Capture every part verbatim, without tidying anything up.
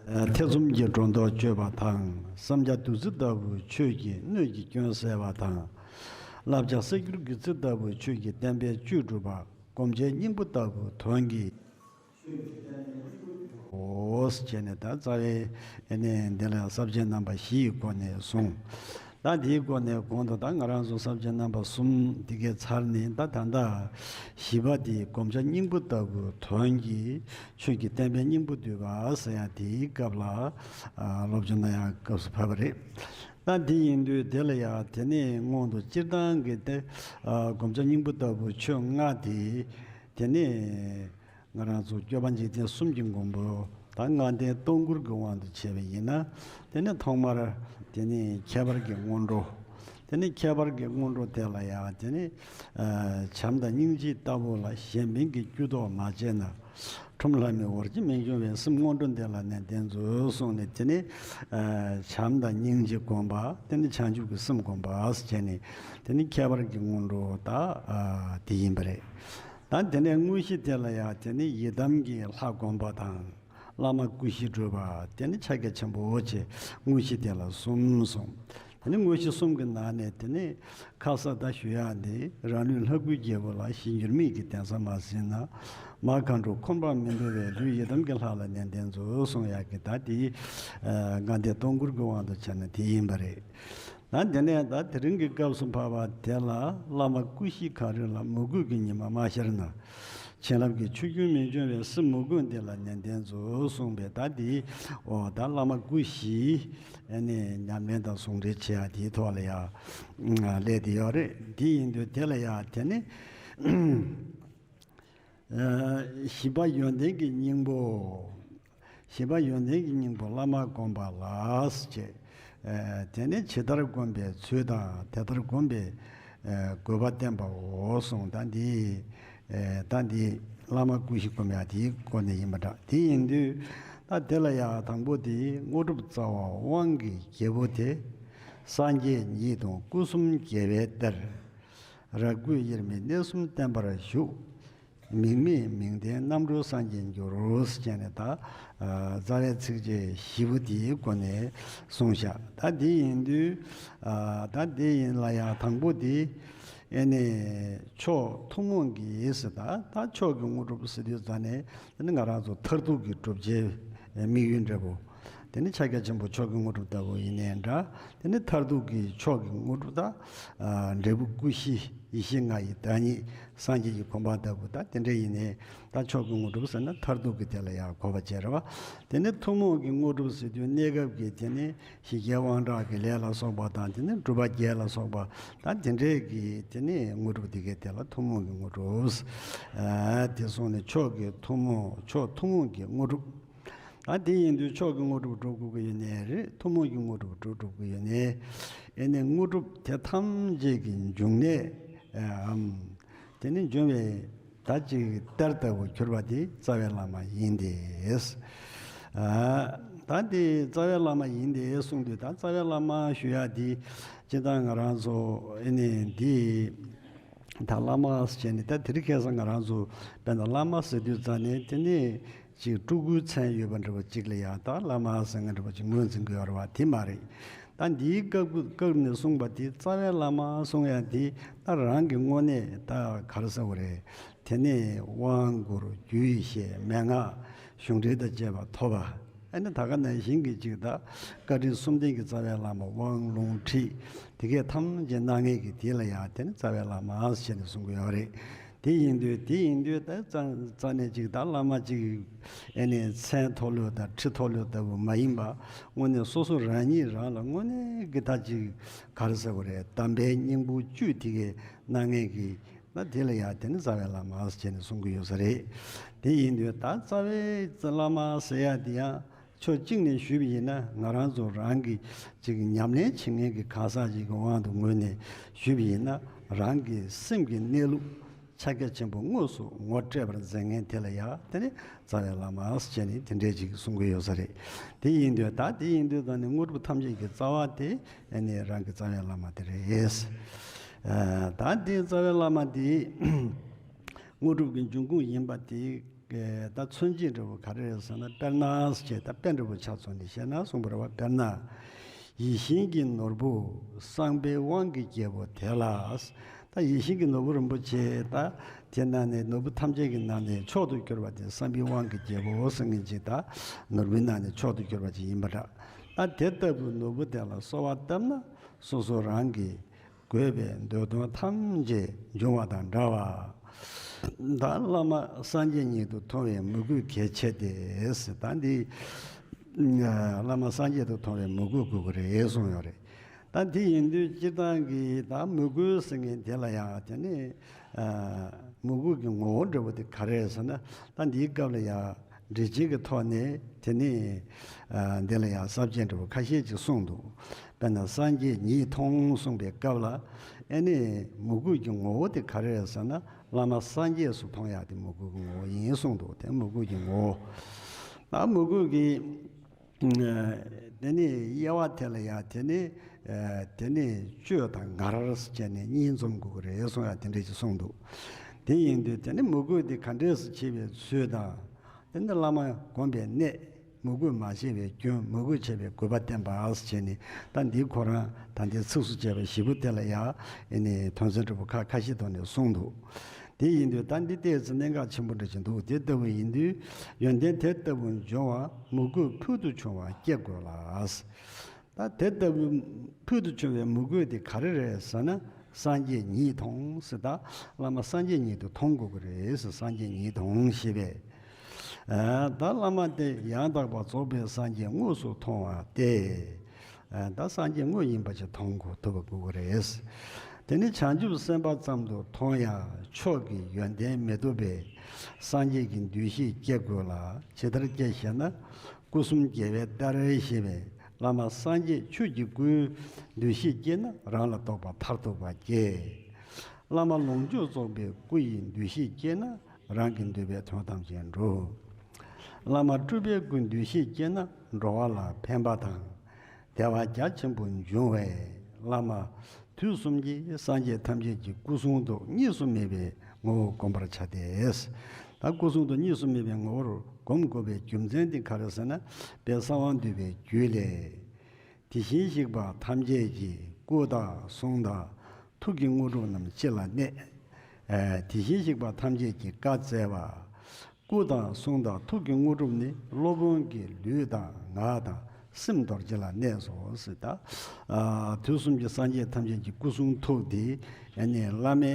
ཐེ་ཚོམ་གྱི་སྒྲོ་འདོགས་གཅོད་པ་དང་། བསམ་བྱ་བདུད་རྩི་ལྟ་བུ་ཆོས་ཀྱིས་སྣོད་ཀྱི་སྐྱོན་སེལ་བ་དང་། བསླབ་བྱ་གསེར་འགྱུར་གྱི་རྩི་ལྟ་བུ་ཆོས་ཀྱིས་བསྟན་པའི་བཅུད་སྒྲུབ་པ། སྒོམ་བྱའི་སྙིང་པོ་ལྟ་བུ་དོན་གྱི་འོ་ཟེར་བྱས་ནས། ད་རྩ་བའི་ཨེ་ནས་འདི་ལ་ས་བཅད་རྣམ་པ་བཞི་ཡི་སྒོ་ནས་གསུངས། ད་དེའི་སྒོ་ནས་གོང་དུ་ད་ང་རང་ཚོ་ས་བཅད་རྣམ་པ་གསུམ་འདི་གའི་ཚར་ནས། ད་ད་ལྟ་བཞི་པ་དེ་སྒོམ་བྱ་སྙིང་པོ་ལྟ་བུ་དོན་གྱི་ཆོས་ཀྱི་བསྟན་པའི་སྙིང་པོ་བསྡུས་པ་ཟེར་ཡ་དེའི་སྐབས་ལ་ཨ་སློབ་སྦྱོང་གནང་ཡ་སྐབས་སུ་བབས་པ་རེད། ད་དེ་ཡིན་དུས་དེ་ལ་ཡ་དེ་ནས་སྔོན་དུ་སྤྱིར་བཏང་གི་དེ་ཨ་སྒོམ་བྱ་སྙིང་པོ་ལྟ་བུ་ཆོས་ལྔ་དེ་དེ་ནས་ང་རང་ཚོ་སྐྱོབ་པ་འཇིག་རྟེན་གསུམ་གྱི་མགོན་པོ་ད་ལྔ་ལྡན་སྟོང་སྐུར་གྱི་དབང་དུ་བྱས་པ་ཡིན་ན། དེ་ནས་ཐོག་མར་དེ་ནས་ཁྱད་པར་གྱི་སྔོན་འགྲོ། དེ་ནས་ཁྱད་པར་གྱི་སྔོན་འགྲོ་དེ་ལ་ཡང་དེ་ནས་ཨ་བྱམས་དང་སྙིང་རྗེ་ལྟ་བུ་ལ་གཞན་ཕན་གྱི་རྒྱུ་ལྡོག་མ་བྱས་ན། ཁྲོམ་ལྷ་མིའི་འོར་གྱིས་མི་འབྱུང་བའི་སེམས་སྔོན་འགྲོ་འདི་ལ་ནན་ཏན་མཛོད་གསུངས་ནས། དེ་ནས་ཨ་བྱམས་དང་སྙིང་རྗེ་སྒོམ་པ། དེ་ནས་བྱང་ཆུབ་ཀྱི་སེམས་སྒོམ་པ་ཟེར་བྱས་ནས། དེ་ནས་ཁྱད་པར་གྱི་སྔོན་འགྲོ་ད་ཨ་དེ་ཡིན་པ་རེད། ད་དེ་ནས་དངོས་གཞི་དེ་ལ་ཡང་དེ་ནི་ཡི་དམ་གྱི་ལྷ་བསྒོམ་པ་དང་། བླ་མ་སྐུ་བཞི་སྒྲུབ་པ། དེ་ནི་ཕྱག་རྒྱ་ཆེན་པོ་ཆེ། དངོས་གཞི་དེ་ལ་གསུམ་གསུངས། དེ་ནི་དངོས་གཞི་གསུམ་གྱི་ནང་ནས་དེ་ནི་ཁ་ས་ད་ཞུ་ཡག་འདི། རང་ལུས་ལྷ་སྐུའི་རྒྱལ་པོ་ལ། གཞན་འགྱུར་མེད་ཀྱི་གདན་ས་མ་ཟིན་ན། མ་མཁའ་འགྲོ་འཁོར་འབངས་མི་འདུ་བས། ལུས་ཡི་དམ་གྱི་ལྷ་ལ་ནན་ཏན་མཛོད་གསུང་ཡག་གི་ད་དེ་ཨ་ལྔ་ལྡན་སྟོང་སྐུར་གྱི་དབང་དུ་བྱས་ན་དེ་ཡིན་པ་རེད། ད་དེ་ནས་ད་དེ་རིང་གི་སྐབས་སུ་བབ་པ་དེ་ལ། བླ་མ་སྐུ་བཞི་གང་རིགས་ལ། མོས་གུས་ཀྱི་ཉི་མ་མ་ཤར་ན། བྱིན་རླབས་ཀྱི་ཆུ་རྒྱུན་མི་འབྱུང་བའི། སེམས་མོས་གུས་འདི་ལ་ནན་ཏན་མཛོད་གསུངས་པས། ད་དེ་འོ་ད་བླ་མ་སྐུ་བཞི་ཨ་ནི་ཉམས་ལེན་དང་ཟུང་འབྲེལ་བྱེད་ཡ་དེའི་ཐོག་ལ་ཡ་ཨ་སླེབས་བསྡད་ཡོད་རེད། དེ་ཡིན་དུས་དེ་ལ་ཡ་དེ་ནི་ཨ་བཞི་པ་ཡོན་ཏན་གྱི་སྙིང་པོ། བཞི་པ་ཡོན་ཏན་གྱི་སྙིང་པོ་བླ་མ་བསྒོམ་པ་ལ་ཟེར་བྱས། ཨ་དེ་ནས་ཇི་ལྟར་བསྒོམ་པའི་ཚུལ་དང་། དེ་ལྟར་བསྒོམ་པའི་ཨ་དགོས་པ་བསྟན་པའོ་གསུངས། ད་འདི་ཨ་ད་འདི་བླ་མ་སྐུ་བཞི་བསྒོམ་ཡ་དེའི་སྒོ་ནས་ཡིན་པ་འདྲ། དེ་ཡིན་དུས་ད་དེ་ལ་ཡ་དང་པོ་དེ་དངོས་གྲུབ་རྩ་བ་དབང་གི་རྒྱལ་པོ་དེ། སངས་རྒྱས་ཉིད་དང་སྐུ་གསུམ་རྒྱལ་བའི་གཏེར། རབ་དགོས་དབྱེར་མེད་གནས་གསུམ་བརྟན་པར་བཞུགས། མིང་མེད་མིང་ལྡན་རྣམ་གྲོལ་སངས་རྒྱས་འགྱུར་ཟེར་བྱས་ནས། ད་ཨ་རྩ་བའི་ཚིགས་བཅད་བཞི་པོ་དེའི་སྒོ་ནས་གསུངས་བཞག། ད་དེ་ཡིན་དུས་ཨ་ད་དེ་ཡིན་ལ་ཡང་དང་པོ་དེ་ཨེ་ནས་མཆོག་ཐུན་མོང་གི་ཟེར། ད་ད་མཆོག་གི་དངོས་གྲུབ་ཟེར་དུས་ཙ་ནས་དེ་ནི་ང་རང་ཚོ་མཐར་ཐུག་གི་བསྒྲུབ་བྱའི་དམིགས་ཡུལ་འདྲ་པོ། དེ་ནི་ཕྱག་རྒྱ་ཆེན་པོ་མཆོག་གི་དངོས་གྲུབ་ལྟ་བུ་ཡིན་ནའི་འདྲ། དེ་ནི་མཐར་ཐུག་གི་མཆོག་གི་དངོས་གྲུབ་ད་ཨ་འབྲས་བུ་སྐུ་བཞི་ཡེ་ཤེས་ལྔ་ཡི་བདག་ཉིད་སངས་རྒྱས་ཀྱི་གོ་འཕང་ལྟ་བུ། ད་དེ་འདྲ་ཡིན་ནའི་ད་མཆོག་གི་དངོས་གྲུབ་ཟེར་ན་མཐར་ཐུག་གི་དེ་ལ་ཡང་གོ་བ་བྱེད་རེད་བ། དེ་ནི་ཐུན་མོང་གི་དངོས་གྲུབ་ཟེར་དུས་གནས་སྐབས་ཀྱི་དེ་ནི་ཞི་རྒྱས་དབང་དྲག་གི་ལས་ལ་སོགས་པ་དང་། དེ་ནི་སྒྲུབ་པ་བརྒྱད་ལ་སོགས་པ། ད་དེ་འདྲའི་གི་དེ་ནི་དངོས་གྲུབ་དེ་གའི་དེ་ལ་ཐུན་མོང་གི་དངོས་གྲུབ། ཨ་དེ་སོང་ནས་མཆོག་གི་ཐུན་མོང་མཆོག་ཐུན་མོང་གི་དངོས་གྲུབ། ད་དེ་ཡིན་དུས་མཆོག་གི་དངོས་གྲུབ་སྒྲུབ་དགོས་ཀྱི་ཡོད་ནའི་རེད། ཐུན་མོང་གི་དངོས་གྲུབ་སྒྲུབ་དགོས་ཀྱི་ཡོད་ནའི། ཨེ་ནས་དངོས་གྲུབ་དེ་ཐམས་ཅད་ཀྱི་འབྱུང་གནས་འམ། དེ་ནི་འབྱུང་བའི་ད་ཅིག་གཏེར་ལྟ་བུ་གྱུར་པ་དེ་རྩ་བའི་བླ་མ་ཡིན་ཏེ། ཨ་ད་དེ་རྩ་བའི་བླ་མ་ཡིན་ཏེ་གསུངས་དུས། ད་རྩ་བའི་བླ་མ་ཞུ་ཡ་དེ་སྤྱིར་བཏང་ང་རང་ཚོ་ཨེ་ནས་འདི་ད་བླ་མ་ཟེར་ནས། ད་དེ་རིང་ཁ་སང་ང་རང་ཚོ་དཔེར་ན་བླ་མ་ཟེར་དུས་ཙ་ནས་དེ་ནས་ཅིག་སྤྲུལ་སྐུའི་མཚན་ཡོད་པ་འདྲ་པོ་ཅིག་ལ་ཡང་ད་བླ་མ་ཟེར་མཁན་འདྲ་པོ་ཅིག་ངོས་འཛིན་གྱི་ཡོད་རེད་བ། དེ་མ་རེད། ད་འདིའི་སྐབས་སྐབས་ནས་གསུངས་པ་དེ་རྩ་བའི་བླ་མ་གསུང་ཡ་དེ་ད་རང་གི་དངོས་གནས་ད་ག་རེ་ཟེར་དགོས་རེད། དེ་ནས་དབང་བསྐུར་རྒྱུད་བཤད་མན་ངག་གཞུང་འགྲེལ་དང་བཅས་པ་ཐོབ་པ། ཨ་ནི་ད་ག་ནང་བཞིན་གྱི་ཅིག་ད་བཀའ་དྲིན་གསུམ་ལྡན་གྱི་རྩ་བའི་བླ་མ་དབང་ལུང་ཁྲིད་དེ་གས་ཐམས་ཅད་གནང་མཁན་གྱི་དེ་ལ་ཡང་དེ་ནི་རྩ་བའི་བླ་མ་ཟེར་ནས་གསུང་གི་ཡོད་རེད། དེ་ཡིན་དུས་དེ་ཡིན་དུས་ད་རྩ་རྩ་ནས་ཅིག་ད་བླ་མ་ཅིག་ཨེ་ནས་མཚན་ཐོགས་ལོས་དང་ཁྲི་ཐོགས་ལོས་ལྟ་བུ་མ་ཡིན་པ། དངོས་གནས་སོ་སོ་རང་ཉིད་རང་ལ་དངོས་གནས་ཀྱི་ད་ཅིག་ག་རེ་ཟེར་དགོས་རེད། དམ་པའི་སྙིང་པོ་བཅུད་དེ་གས་གནང་མཁན་གྱི་ན་དེ་ལ་ཡང་དེ་ནི་རྩ་བའི་བླ་མ་ཟེར་ནས་གསུང་གི་ཡོད་ས་རེད། དེ་ཡིན་དུས་ད་རྩ་བའི་བླ་མ་ཟེར་ཡ་དེ་ཡང་ཕྱོགས་གཅིག་ནས་ཞུས་པ་ཡིན་ན། ང་རང་ཚོ་རང་གི་ཅིག་ཉམས་ལེན་བྱེད་མཁན་གྱི་གང་ཟག་ཅིག་གི་དབང་དུ་ངོས་ནས་ཞུས་པ་ཡིན་ན། རང་གི་སེམས་ཀྱི་གནས་ལུགས་ཕྱག་རྒྱ་ཆེན་པོ་དངོས་སུ་ངོ་སྤྲད་པར་མཛད་མཁན་དེ་ལ་ཡང་དེ་ནི་རྩ་བའི་བླ་མ་ཟེར་ནས་དེ་འདྲས་ཅིག་གསུང་གི་ཡོད་ས་རེད། དེ་ཡིན་དུས་ད་དེ་ཡིན་དུས་ད་ནི་དངོས་གྲུབ་ཐམས་ཅད་ཀྱི་རྩ་བ་དེ་ཨ་ནི་རང་གི་རྩ་བའི་བླ་མ་དེ་རེད། ཨ་ད་དེ་རྩ་བའི་བླ་མ་དེ་དངོས་གྲུབ་ཀྱི་འབྱུང་ཁུངས་ཡིན་པ་དེ་ ད་མཚོན་བྱེད་འདྲ་བོ་ག་རེ་རེད་ཟེར་ན། དཔེར་ན་ཞེས། ད་དཔེ་འདྲ་བོ་ཆ་མཚོན་ནས་བཤད་ན་གསུངས་པ་རེད་བ། དཔེར་ན། ཡིད་བཞིན་གྱི་ནོར་བུ་བསམ་པའི་དབང་གི་རྒྱལ་པོ་དེ་ལ། ད་ཡིད་བཞིན་གྱི་ནོར་བུ་རིན་པོ་ཆེ། ད་དེ་ནང་ནས་ནོར་བུ་ཐམས་ཅད་ཀྱི་ནང་ནས་མཆོག་ཏུ་གྱུར་པ་དེ་བསམ་པའི་དབང་གི་རྒྱལ་པོ་ཟེར་མཁན་ཅིག་ད་ནོར་བུའི་ནང་ནས་མཆོག་ཏུ་གྱུར་པ་ཅིག་ཡིན་པ་འདྲ། ད་དེ་ལྟ་བུའི་ནོར་བུ་དེ་ལ་གསོལ་བ་བཏབ་ན། སོ་སོ་རང་གི་དགོས་པའི་འདོད་དོན་ཐམས་ཅད་འབྱུང་བ་དང་འདྲ་བ། ད་བླ་མ་སངས་རྒྱས་ཉིད་དུ་མཐོང་བའི་མོས་གུས་གལ་ཆེ་སྟེ། ད་འདི་བླ་མ་སངས་རྒྱས་དུ་མཐོང་བའི་མོས་གུས་དགོས་ཀྱི་རེད་གསུངས་ཡོད་རེད། ད་འདི་ཡིན་དུས་སྤྱིར་བཏང་གི་ད་མོས་གུས་ཟེར་མཁན་དེ་ལ་ཡང་དེ་ནི་མོས་གུས་ཀྱི་ངོ་བོ་འདྲ་བོ་དེ་ག་རེ་རེད་ཟེར་ན། ད་འདིའི་སྐབས་ལ་ཡང་འགྲེལ་ཆེན་གྱི་ཐོག་ནས་དེ་ནི་འདི་ལ་ཡང་ས་བཅད་འདྲ་བོ་ཁ་ཤས་ཅིག་གསུངས་འདུག་དཔེར་ན་སངས་རྒྱས་ཉིད་མཐོང་གསུངས་པའི་སྐབས་ལ། ཨེ་ནི་མོས་གུས་ཀྱི་ངོ་བོ་དེ་ག་རེ་རེད་ཟེར་ན། བླ་མ་སངས་རྒྱས་སུ་མཐོང་ཡག་དེ་མོས་གུས་ཀྱི་ངོ་བོ་ཡིན་གསུངས་འདུག་དེ་མོས་གུས་ཀྱི་ངོ་བོ། ད་མོས་གུས་ཀྱི་དེ་ནི་དབྱེ་བ་དེ་ལ་ཡང་དེ་ནི་དེ་ནི་སྤྱོད་དང་ངར་བྱས་ནས་གཉིས་འཛོམས་དགོས་ཀྱི་རེད་གསུང་ཡག་དེ་འདྲ་ཅིག་གསུངས་འདུག་དེ་ཡིན་དུས་དེ་ནི་མོས་གུས་དེ་ག་འདྲས་སུ་བྱེད་པའི་ཚུལ་དང་། དེ་ནི་བླ་མ་བསྒོམ་པའི་གནས། མོས་གུས་མ་བྱས་པའི་རྒྱུ། མོས་གུས་བྱས་པའི་དགོས་པ་བསྟན་པ་ཟེར་བྱས་ནས། ད་འདི་ཁོ་རང་ད་ལྟའི་ཚིགས་སུ་བཅད་པ་བཞི་པོ་དེ་ལ་ཡང་ཨེ་ནི་དོན་ཚན་འདྲ་བོ་ཁ་ཁ་ཤས་ཐོག་ནས་གསུངས་འདུག་དེ་ཡིན་དུས་ད་འདི་ཏོག་ཙམ་གནད་འགག་ཆེན་པོ་འདྲ་ཅིག་འདུག་དེ་ལྟ་བུ་ཡིན་དུས་ཡོན་ཏན་དེ་ལྟ་བུ་འབྱུང་བར་མོས་གུས་ཕུལ་དུ་བྱུང་བ་སྐྱེ་དགོས་ལ། ད་དེ་ལྟ་བུའི་ཕུལ་དུ་བྱུང་བའི་མོས་གུས་དེ་ག་རེ་རེད་ཟེར་ན། སངས་རྒྱས་ཉིད་མཐོང་ཟེར། ད་བླ་མ་སངས་རྒྱས་ཉིད་དུ་མཐོང་དགོས་ཀྱི་རེད་ཟེར། སངས་རྒྱས་ཉིད་མཐོང་ཞེས་པས། ཨ། ད་བླ་མ་དེ་ཡང་དག་པར་རྫོགས་པའི་སངས་རྒྱས་དངོས་སུ་མཐོང་བ་སྟེ། ཨ། ད་སངས་རྒྱས་དངོས་ཡིན་པ་ཞིག་མཐོང་དགོས་ཐུབ་པ་དགོས་ཀྱི་རེད། དེ་ནི་བྱང་ཆུབ་སེམས་དཔའ་ཙམ་དུ་མཐོང་ཡང་མཆོག་གི་ཡོན་ཏན་མི་ཐོབ་པས་སངས་རྒྱས་ཀྱི་འདུ་ཤེས་སྐྱེ་དགོས་ལ། ཇི་ལྟར་སྐྱེ་ཞེ་ན། སྐུ་གསུམ་རྒྱལ་བའི་ལྟར་ཞེས་པས། བླ་མ་སངས་རྒྱས་ཆོས་ཀྱི་སྐུའི་འདུ་ཤེས་སྐྱེས་ན་རང་ལ་རྟོགས་པ་མཐར་ཐུག་པ་སྐྱེ། བླ་མ་ལོངས་སྤྱོད་རྫོགས་པའི་སྐུ་ཡི་འདུ་ཤེས་སྐྱེས་ན་རང་གི་འདོད་པའི་དོན་ཐམས་ཅད་འགྲུབ། བླ་མ་སྤྲུལ་པའི་སྐུའི་འདུ་ཤེས་སྐྱེས་ན་འགྲོ་བ་ལ་ཕན་པ་དང་བདེ་བ་རྒྱ་ཆེན་པོ་འབྱུང་བས། བླ་མ་དུས་གསུམ་གྱི་སངས་རྒྱས་ཐམས་ཅད་ཀྱི་སྐུ་གསུང་ཐུགས་གཉིས་སུ་མེད་པའི་ངོ་བོ་བསྒོམ་པར་བྱ་སྟེ། ད་སྐུ་གསུང་ཐུགས་གཉིས་སུ་མེད་པའི་ངོ་བོར་བསྒོམ་དགོས་པའི་རྒྱུ་མཚན་དེ་ག་རེ་ཟེར་ན། དཔལ་གསང་བ་འདུས་པའི་རྒྱུད་ལས། དེ་བཞིན་གཤེགས་པ་ཐམས་ཅད་ཀྱི་སྐུ་དང་གསུང་དང་ཐུགས་ཀྱི་དངོས་གྲུབ་རྣམས་ཅི་ལ་གནས། ཨ། དེ་བཞིན་གཤེགས་པ་ཐམས་ཅད་ཀྱིས་བཀའ་སྩལ་པ། སྐུ་དང་གསུང་དང་ཐུགས་ཀྱི་དངོས་གྲུབ་ནི། སློབ་དཔོན་གྱི་ལུས་དང་ངག་དང་སེམས་རྡོ་རྗེ་ལ་གནས་སོ་ཟེར། ད། ཨ། དུས་གསུམ་གྱི་སངས་རྒྱས་ཐམས་ཅད་ཀྱི་སྐུ་གསུང་ཐུགས་དེ་ཨ་ནི་བླ་མའི་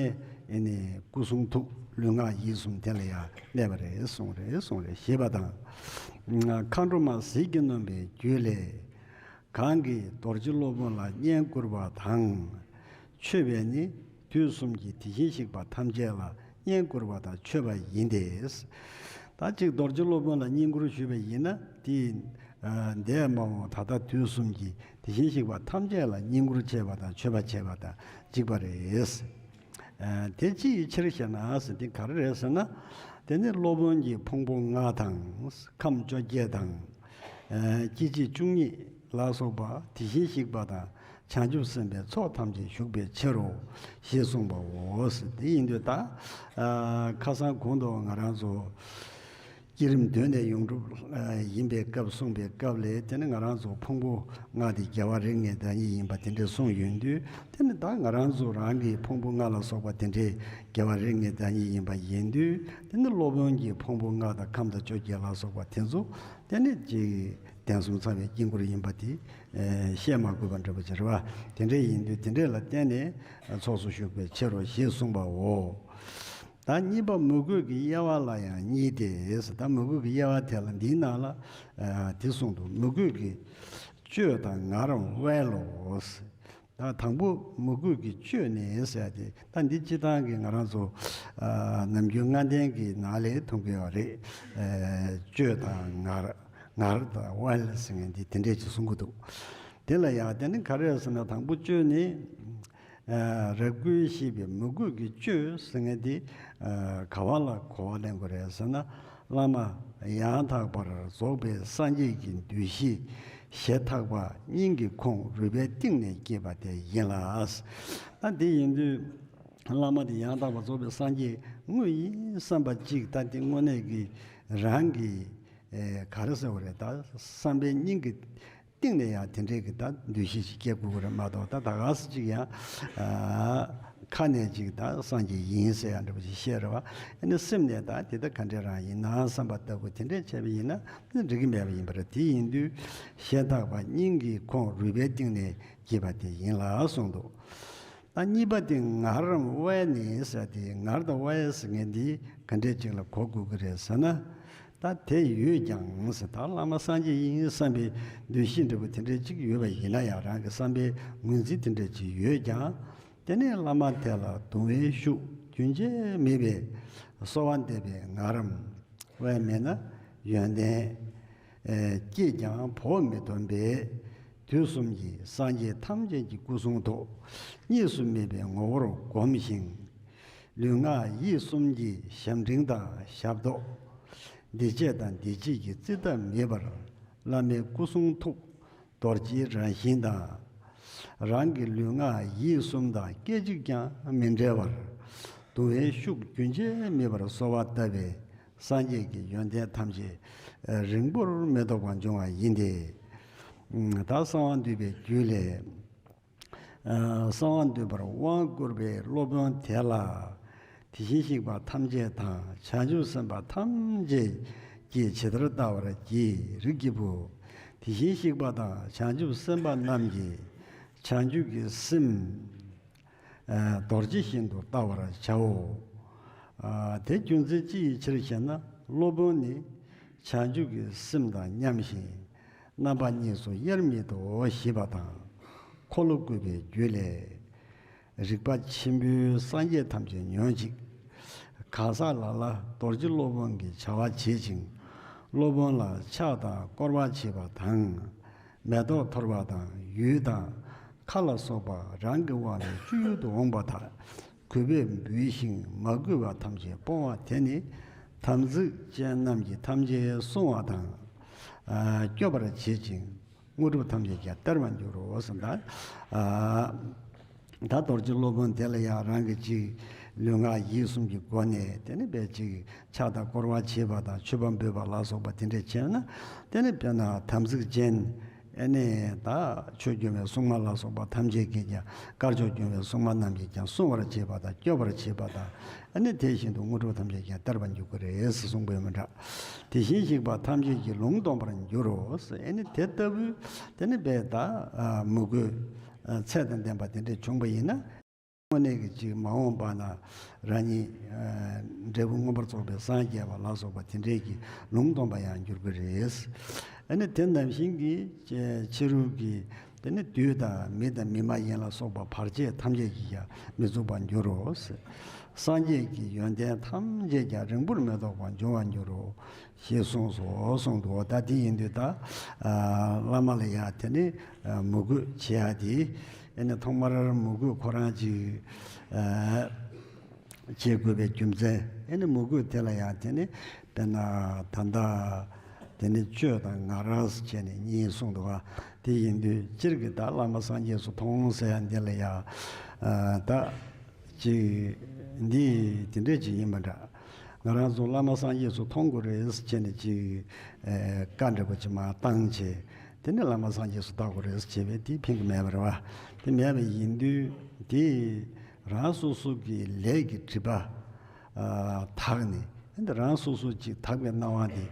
ཨ་ནི་སྐུ་གསུང་ཐུགས་ལུས་ངག་ཡིད་གསུམ་དེ་ལ་ཡང་གནས་པ་རེད་གསུངས་རེད་གསུངས་རེད་ཞེས་པ་དང་། མཁའ་འགྲོ་མ་ཟིལ་གྱིས་གནོན་པའི་རྒྱུད་ལས། གང་གིས་རྡོ་རྗེ་སློབ་དཔོན་ལ་བསྙེན་བཀུར་བ་དང་། མཆོད་པས་ནི་དུས་གསུམ་གྱི་དེ་བཞིན་གཤེགས་པ་ཐམས་ཅད་ལ་བསྙེན་བཀུར་བ་དང་མཆོད་པ་ཡིན་ཏེ། ད་ཅིག་རྡོ་རྗེ་སློབ་དཔོན་ལ་བསྙེན་བཀུར་ཞུས་པ་ཡིན་ན་དེ། ཨ། འདས་མ་འོངས་ད་ལྟ་དུས་གསུམ་གྱི་དེ་བཞིན་གཤེགས་པ་ཐམས་ཅད་ལ་བསྙེན་བཀུར་བྱས་པ་དང་མཆོད་པ་བྱས་པ་དང་གཅིག་པ་རེད། ཨ། དེ་ཅིའི་ཕྱིར་ཞེ་ན་ཟེར། དེ་ག་རེ་རེད་ཟེར་ན། དེ་ནི་སློབ་དཔོན་གྱི་ཕུང་པོ་ལྔ་དང་། ཁམས་བཅོ་བརྒྱད་དང་། ཨ། སྐྱེ་མཆེད་བཅུ་གཉིས་ལ་སོགས་པ་དེ་བཞིན་གཤེགས་པ་དང་བྱང་ཆུབ་སེམས་དཔའི་ཚོགས་ཐམས་ཅད་བཞུགས་པའི་ཕྱིར་རོ། ཞེས་གསུངས་པའོ། དེ་ཡིན་དུས་ད། ཨ། ཁ་སང་གོང་དུ་ང་རང་ཚོ་བསྐྱེད་རིམ་མདོ་ནས་ཡོངས་གྲུབ་ཡིན་པའི་སྐབས་གསུངས་པའི་སྐབས་ལས། དེ་ནི་ང་རང་ཚོ་ཕུང་པོ་ལྔ་དེ་རྒྱལ་བ་རིགས་ལྔའི་བདག་ཉིད་ཡིན་པ་དེ་འདྲས་གསུངས་ཡོང་དུས། དེ་ནི་ད་ང་རང་ཚོ་རང་གི་ཕུང་པོ་ལྔ་ལ་སོགས་པ་དེ་འདྲས་རྒྱལ་བ་རིགས་ལྔའི་བདག་ཉིད་ཡིན་པ་ཡིན་དུས། དེ་ནི་སློབ་དཔོན་གྱི་ཕུང་པོ་ལྔ་དང་ཁམས་དང་བཅོ་བརྒྱད་ལ་སོགས་པ་དེ་ཚོ་དེ་ནི་ཅིག་གདན་གསུམ་ཚང་བའི་དཀྱིལ་འཁོར་ཡིན་པ་དེ། ཨེ། བཤད་མ་དགོས་པ་འདྲ་པོ་ཅིག་རེད་བ། དེ་འདྲས་ཡིན་དུས་དེ་འདྲས་ལ་བརྟེན་ནས་ཚོགས་སུ་ཞུགས་པའི་ཕྱིར་རོ་ཞེས་གསུངས་པའོ། ད་གཉིས་པ་མོས་གུས་ཀྱི་དབྱེ་བ་ལ་ཡང་གཉིས་ཏེ། ད་མོས་གུས་ཀྱི་དབྱེ་བ་དེ་ལ་འདིའི་ནང་ལ། ཨ། དེ་གསུངས་འདུག་མོས་གུས་ཀྱི་སྤྱོད་དང་ངར་དབལ་ལོ། ད་དང་པོ་མོས་གུས་ཀྱི་སྤྱོད་ནི་ཟེར་ཏེ། ད་འདི་སྤྱིར་བཏང་གི་ང་རང་ཚོ། ཨ། ནམ་རྒྱུན་ལྔ་ལྡན་གྱི་ནང་ལས་མཐོང་གི་ཡོད་རེད། ཨ། སྤྱོད་དང་ངར། ངར་དང་དབལ་ཟེར་མཁན་འདི་དེ་འདྲས་ཅིག་གསུང་གི་འདུག་དེ་ལ་ཡང་དེ་ནི་ག་རེ་ཟེར་ན། དང་པོ་སྤྱོད་ནི། ཨ། རབ་དགུའི་བཤེས་པའི་མོས་གུས་ཀྱི་སྤྱོད་ཟེར་མཁན་འདི། ཨ། ག་བ་ལ་གོ་བ་ལེན་དགོས་རེད་ཟེར་ན། བླ་མ་ཡང་དག་པར་རྫོགས་པའི་སངས་རྒྱས་ཀྱི་འདུ་ཤེས་ཞེ་ཐག་པ་སྙིང་གི་ཁོང་རུས་པའི་གཏིང་ནས་སྐྱེས་པ་དེ་ཡིན་ལ། ད་འདི་ཡིན་དུས། བླ་མ་དེ་ཡང་དག་པར་རྫོགས་པའི་སངས་རྒྱས་དངོས་ཡིན་བསམ་པ་གཅིག་ད་དེ་དངོས་གནས་ཀྱི་རང་གི་ཨེ་ག་རེ་ཟེར་བ་རེད། ད་བསམ་པའི་སྙིང་གི་གཏིང་ནས་ཡང་དེ་འདྲའི་གི་ད་འདུ་ཤེས་ཤིག་སྐྱེ་དགོས་ཀྱི་རེད་མ་གཏོགས། ད་ད་ག་སེ་ཅིག་ཡང་ཨ་ཁ་ནས་ཅིག་ད་སངས་རྒྱས་ཡིན་ཟེར་ཡ་འདྲ་པོ་ཞིག་བཤད་རེད་བ། ཨ་ནི་སེམས་ནས་ད་དེ་ད་ག་འདྲས་རང་ཡིན་ན་བསམ་པ་ལྟ་བུ་དེ་འདྲས་བྱས་པ་ཡིན་ན་འགྲིག་གི་མེད་པ་ཡིན་པ་རེད། དེ་ཡིན་དུས་ཤ་སྟག་པ་སྙིང་གི་ཁོང་རུས་པའི་གཏིང་ནས་སྐྱེས་པ་དེ་ཡིན་ལ་གསུངས་འདུག་ད་གཉིས་པ་དེ་ངར་རམ་དབའི་ནི་ཟེར་ཏེ། ངར་དང་དབའི་ཟེར་མཁན་འདི་ག་འདྲས་ཅིག་ལ་གོ་དགོས་ཀྱི་རེད་ཟེར་ན། ད་དེ་ཡོད་ཀྱང་ཟེར། ད་བླ་མ་སངས་རྒྱས་ཡིན་བསམ་པའི་འདུ་ཤེས་འདྲ་པོ་དེ་འདྲས་ཅིག་ཡོད་པ་ཡིན་ན་ཡང་། རང་གི་བསམ་པའི་ངོས་འཛིན་དེ་འདྲས་ཅིག་ཡོད་ཀྱང་། དེ་ནས་བླ་མ་དེ་ལ་གདུང་བའི་ཤུགས་རྒྱུན་ཆད་མེད་པས་གསོལ་བ་འདེབས་པའི་ངར་རམ་དབའི་མེད་ན་ཡོན་ཏན་ཨེ་སྐྱེས་ཀྱང་བོགས་མི་ཐོན་པས། དུས་གསུམ་གྱི་སངས་རྒྱས་ཐམས་ཅད་ཀྱི་སྐུ་གསུང་ཐུགས་གཉིས་སུ་མེད་པའི་ངོ་བོར་བསྒོམ་ཞིང་། ལུས་ངག་ཡིད་གསུམ་གྱི་ཞབས་འབྲིང་དང་ཞབས་ཏོག་འདི་བྱས་དང་འདི་བྱེད་ཀྱི་རྩིས་གདབ་མེད་པར་བླ་མའི་སྐུ་གསུང་ཐུགས་རྡོ་རྗེའི་རང་བཞིན་དང་། རང་གི་ལུས་ངག་ཡིད་གསུམ་དང་སྐད་ཅིག་ཀྱང་མི་འབྲལ་བར་གདུང་བའི་ཤུགས་རྒྱུན་ཆད་མེད་པར་གསོལ་བ་བཏབ་པས། སངས་རྒྱས་ཀྱི་ཡོན་ཏན་ཐམས་ཅད་རིང་པོར་མི་ཐོགས་པར་འབྱུང་བ་ཡིན་ཏེ། ད་གསང་བ་འདུས་པའི་རྒྱུད་ལས། གསང་བ་འདུས་པར་དབང་བསྐུར་བའི་སློབ་དཔོན་དེ་ལ། དེ་བཞིན་གཤེགས་པ་ཐམས་ཅད་དང་བྱང་ཆུབ་སེམས་དཔའ་ཐམས་ཅད་ཀྱིས་ཇི་ལྟར་བལྟ་བར་བགྱི། རིགས་ཀྱི་བུ། དེ་བཞིན་གཤེགས་པ་དང་བྱང་ཆུབ་སེམས་དཔའ་རྣམས་ཀྱིས་བྱང་ཆུབ་ཀྱི་སེམས། རྡོ་རྗེ་བཞིན་དུ་བལྟ་བར་བྱའོ། དེ་རྒྱུ་མཚན་ཅི་ཡི་ཕྱིར་ཞེ་ན། སློབ་དཔོན་ནི་བྱང་ཆུབ་ཀྱི་སེམས་དང་མཉམ་ཞིང་། རྣམ་པ་གཉིས་སུ་དབྱེར་མེད་དོ་ཞེས་པ་དང་། འཁོར་ལོ་བསྐོར་བའི་རྒྱུད་ལས། རིག་པ་ཆེན་པོའི་སངས་རྒྱས་ཐམས་ཅད་ཉོན་ཅིག་གང་ཟག་ལ་ལ་རྡོ་རྗེ་སློབ་དཔོན་གྱི་བྱ་བ་བྱེད་ཅིང་། སློབ་དཔོན་ལ་ཕྱག་དང་བསྐོར་བ་བྱེད་པ་དང་། མེ་ཏོག་འཐོར་བ་དང་། ཡུལ་དང་མཁའ་ལ་སོགས་པ་རང་གི་དབང་དུ་སྤྱོད་ཡུལ་དུ་འོངས་པ་དག་གུས་པས་འབུལ་ཞིང་མ་གུས་པ་ཐམས་ཅད་སྤོང་བ་དེ་ནི། དམ་ཚིག་ཅན་རྣམས་ཀྱིས་ཐམས་ཅད་བསྲུང་བ་དང་། ཨ་སྐྱོབ་པར་བྱེད་ཅིང་། དངོས་གྲུབ་ཐམས་ཅད་ཀྱང་སྟེར་བར་འགྱུར་རོ་ཟེར། ད་ཨ་ད་རྡོ་རྗེ་སློབ་དཔོན་དེ་ལ་ཡང་རང་གི་ཅིག་ལུས་ངག་ཡིད་གསུམ་གྱི་སྒོ་ནས་དེ་ནི་དཔེ་ཅིག་ཕྱག་དང་བསྐོར་བ་བྱེད་པ་དང་མཆོད་པ་འབུལ་བ་ལ་སོགས་པ་དེ་འདྲས་བྱས་ན། དེ་ནི་དཔེར་ན་དམ་ཚིག་ཅན། ཨ་ནི་ད་ཆོས་སྐྱོང་བའི་སྲུང་མ་ལ་སོགས་པ་ཐམས་ཅད་ཀྱིས་ཀྱང་། དཀར་ཕྱོགས་སྐྱོང་བའི་སྲུང་མ་རྣམས་ཀྱིས་ཀྱང་སྲུང་བར་བྱེད་པ་དང་སྐྱོབ་པར་བྱེད་པ་དང་། ཨ་ནི་དེ་བཞིན་དུ་དངོས་གྲུབ་ཐམས་ཅད་ཀྱང་སྟེར་བར་འགྱུར་གྱི་རེད་ཟེར་གསུངས་པའི་མི་འདྲ། དེ་བཞིན་གཤེགས་པ་ཐམས་ཅད་ཀྱིས་ལུང་སྟོན་པར་འགྱུར་རོ་ཟེར། ཨ་ནི་དེ་ལྟ་བུའི་དེ་ནི་དཔེ་ད་མོས་གུས་ཚད་དང་ལྡན་པ་དེ་འདྲས་བྱུང་པ་ཡིན་ན། དངོས་གནས་ཀྱི་ཅིག་མ་འོངས་པ་ན་རང་ཉིད་འབྲས་བུ་མངོན་པར་རྫོགས་པའི་སངས་རྒྱས་པ་ལ་སོགས་པ་དེ་འདྲས་ཀྱི་ལུང་སྟོན་པ་ཡང་འགྱུར་གྱི་རེད། ཨ་ནི་དེ་ནང་བཞིན་གྱི་ཕྱི་རོལ་གྱི་དེ་ནི་བདུད་དང་མི་དང་མི་མ་ཡིན་ལ་སོགས་པ་བར་ཆད་ཐམས་ཅད་ཀྱིས་ཀྱང་མི་ཚུགས་པར་འགྱུར་རོ། སངས་རྒྱས་ཀྱི་ཡོན་ཏན་ཐམས་ཅད་ཀྱང་རིང་པོར་མི་ཐོགས་པར་འབྱུང་བར་འགྱུར་རོ། ཞེས་གསུངས་སོ་གསུངས་འདུག་ད་དེ་ཡིན་དུས་ད་བླ་མ་ལ་ཡང་དེ་ནི་མོས་གུས་བྱེད་ཡ་དེ། ཨ་ནི་ཐོག་མར་མོས་གུས་ཁོ་རང་ཅིག་བྱེད་དགོས་པའི་རྒྱུ་མཚན། ཨ་ནི་མོས་གུས་དེ་ལ་ཡང་དེ་ནི་དཔེར་ན་ད་ལྟ་དེ་ནི་སྤྱོད་དང་ངར་བྱས་ནས་གཉིས་གསུངས་འདུག་ག་དེ་ཡིན་དུས་སྤྱིར་གྱི་ད་བླ་མ་སངས་རྒྱས་སུ་མཐོང་ཟེར་ཡ་འདི་ལ་ཡང་ད། ཅིག་འདི་དེ་འདྲས་ཅིག་ཡིན་པ་འདྲ། ང་རང་ཚོ་བླ་མ་སངས་རྒྱས་སུ་མཐོང་དགོས་རེད་ཟེར་བྱས་ནས་ཅིག་ཨེ་བཀའ་འདྲ་པོ་ཅིག་མར་བཏང་བྱས། དེ་ནས་བླ་མ་སངས་རྒྱས་སུ་བལྟ་དགོས་རེད་ཟེར་བྱས་པས་དེ་ཕན་གྱི་མེད་པ་རེད་བ། དེ་མེད་པ་ཡིན་དུས་དེ་རང་སོ་སོ་གི་ལས་ཀྱི་སྒྲིབ་པ་ཨ་དག་ནས། འདི་རང་སོ་སོ་ཅིག་དག་པའི་སྣང་བ་དེ་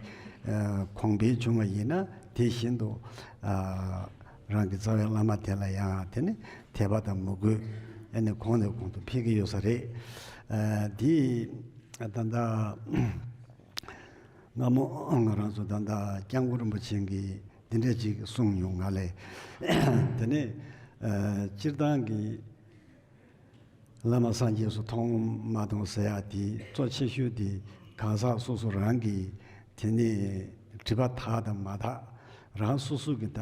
ཨ་གོང་འཕེལ་བྱུང་བ་ཡིན་ན། དེ་བཞིན་དུ་ཨ་རང་གི་རྩ་བའི་བླ་མ་དེ་ལ་ཡང་དེ་ནི་དད་པ་དང་མོས་གུས་ཨ་ནི་གོང་ནས་གོང་དུ་འཕེལ་གྱི་ཡོད་ས་རེད། ཨ་དེ་ད་ལྟ་སྔ་མོ་ང་རང་ཚོ་ད་ལྟ་སྐྱབས་མགོན་རིན་པོ་ཆེ་གིས་འདི་འདྲ་ཅིག་གསུངས་མྱོང་ང་ལས། དེ་ནས་ཨ་སྤྱིར་བཏང་གི་བླ་མ་སངས་རྒྱས་སུ་མཐོང་མ་མཐོང་ཟེར་ཡ་དེ་གཙོ་ཆེ་ཤོས་དེ་གང་ཟག་སོ་སོ་རང་གི་དེ་ནས་སྒྲིབ་པ་དག་དང་མ་དག་རང་སོ་སོ་གི་ད་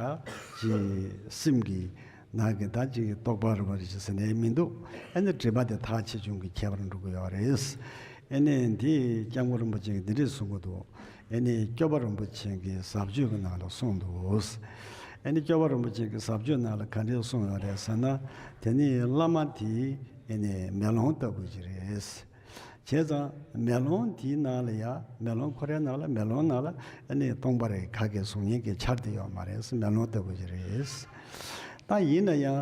ཅིག་སེམས་ཀྱི་ནང་གི་ད་ཅིག་རྟོག་པ་རུ་བ་རེ་ཞིག་ཟེར་ནས་མི་འདུག་ཨ་ནི་སྒྲིབ་པ་དེ་དག་ཆེ་ཆུང་གི་ཁྱད་པར་འགྲོ་གི་ཡོད་རེད། ཨ་ནི་འདི་སྐྱབས་མགོན་རིན་པོ་ཆེ་གིས་འདི་འདྲས་གསུང་གི་འདུག་ཨ་ནི་སྐྱོབ་པ་རིན་པོ་ཆེ་གི་ཟབ་ཆོས་ཀྱི་ནང་ལ་གསུངས་འདུག་ཨ་ནི་སྐྱོབ་པ་རིན་པོ་ཆེ་གི་ཟབ་ཆོས་ནང་ལ་ག་འདྲས་གསུངས་ཡོད་རེད་ཟེར་ན། དེ་ནི་བླ་མ་དེ་ ཨ་ནི་མེ་ལོང་ལྟ་བུ་ཞིག་རེད། བྱས་ཙང་མེ་ལོང་དེའི་ནང་ལ་ཡ་མེ་ལོང་ཁོ་རའི་ནང་ལ་མེ་ལོང་ནང་ལ་ཨ་ནི་སྟོང་པ་རེད། ག་གེ་གཟུགས་བརྙན་གྱི་འཆར་དེ་ཡོད་མ་རེད། མེ་ལོང་ལྟ་བུ་ཞིག་རེད། ད་ཡིན་ན་ཡང་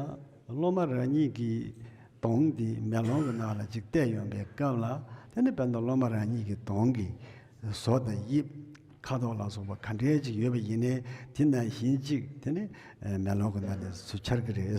སློབ་མ་རང་ཉིད་ཀྱི་གདོང་འདི་མེ་ལོང་གི་ནང་ལ་ཅིག་བལྟས་ཡོང་པའི་སྐབས་ལ། དེ་ནི་དཔེར་ན་སློབ་མ་རང་ཉིད་ཀྱི་གདོང་གི་བཟོ་དང་དབྱིབས། ཁ་དོག་ལ་སོགས་པ་ག་འདྲའི་ཅིག་ཡོད་པ་ཡིན་ནའི་དེ་ནང་བཞིན་ཅིག་དེ་ནི་མེ་ལོང་གི་ནང་ནས་ཚུར་འཆར་གྱི་རེད།